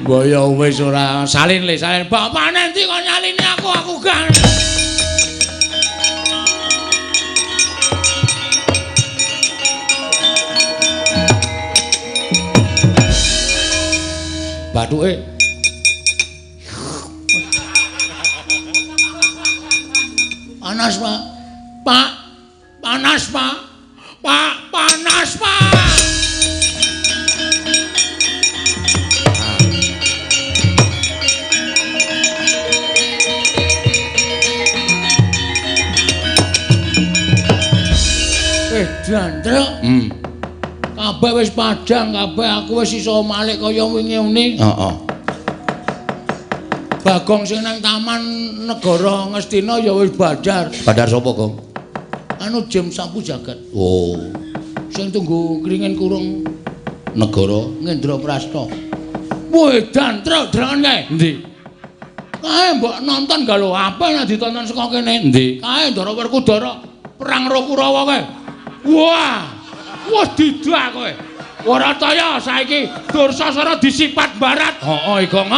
B: Mbaya wis ora salin le, salin. Bapakne endi kok nyalini aku, aku gak.
A: Bathuke.
B: Panas, Pak. Pak, panas, Pak. Pak, panas, Pak. Jandrek. Kabeh wis padhang, kabeh aku wis iso malik kaya wingi uni.
A: Heeh.
B: Bagong sing nang Taman Negara Ngastina ya wis badar.
A: Badar sapa, Gong?
B: Anu Jim Sapu Jagat.
A: Oh.
B: Sing tunggu kringin kurung
A: negara
B: Ngendraprasta. Wih, dantruk drengen kae.
A: Endi?
B: Kae mbok nonton ga lho, apa nek ditonton saka kene?
A: Endi?
B: Kae Ndara Werkudara perang karo Kurawa kae. Wah, wah didak kowe. Ora kaya saiki Dursasana disipat barat.
A: Heeh, Igong.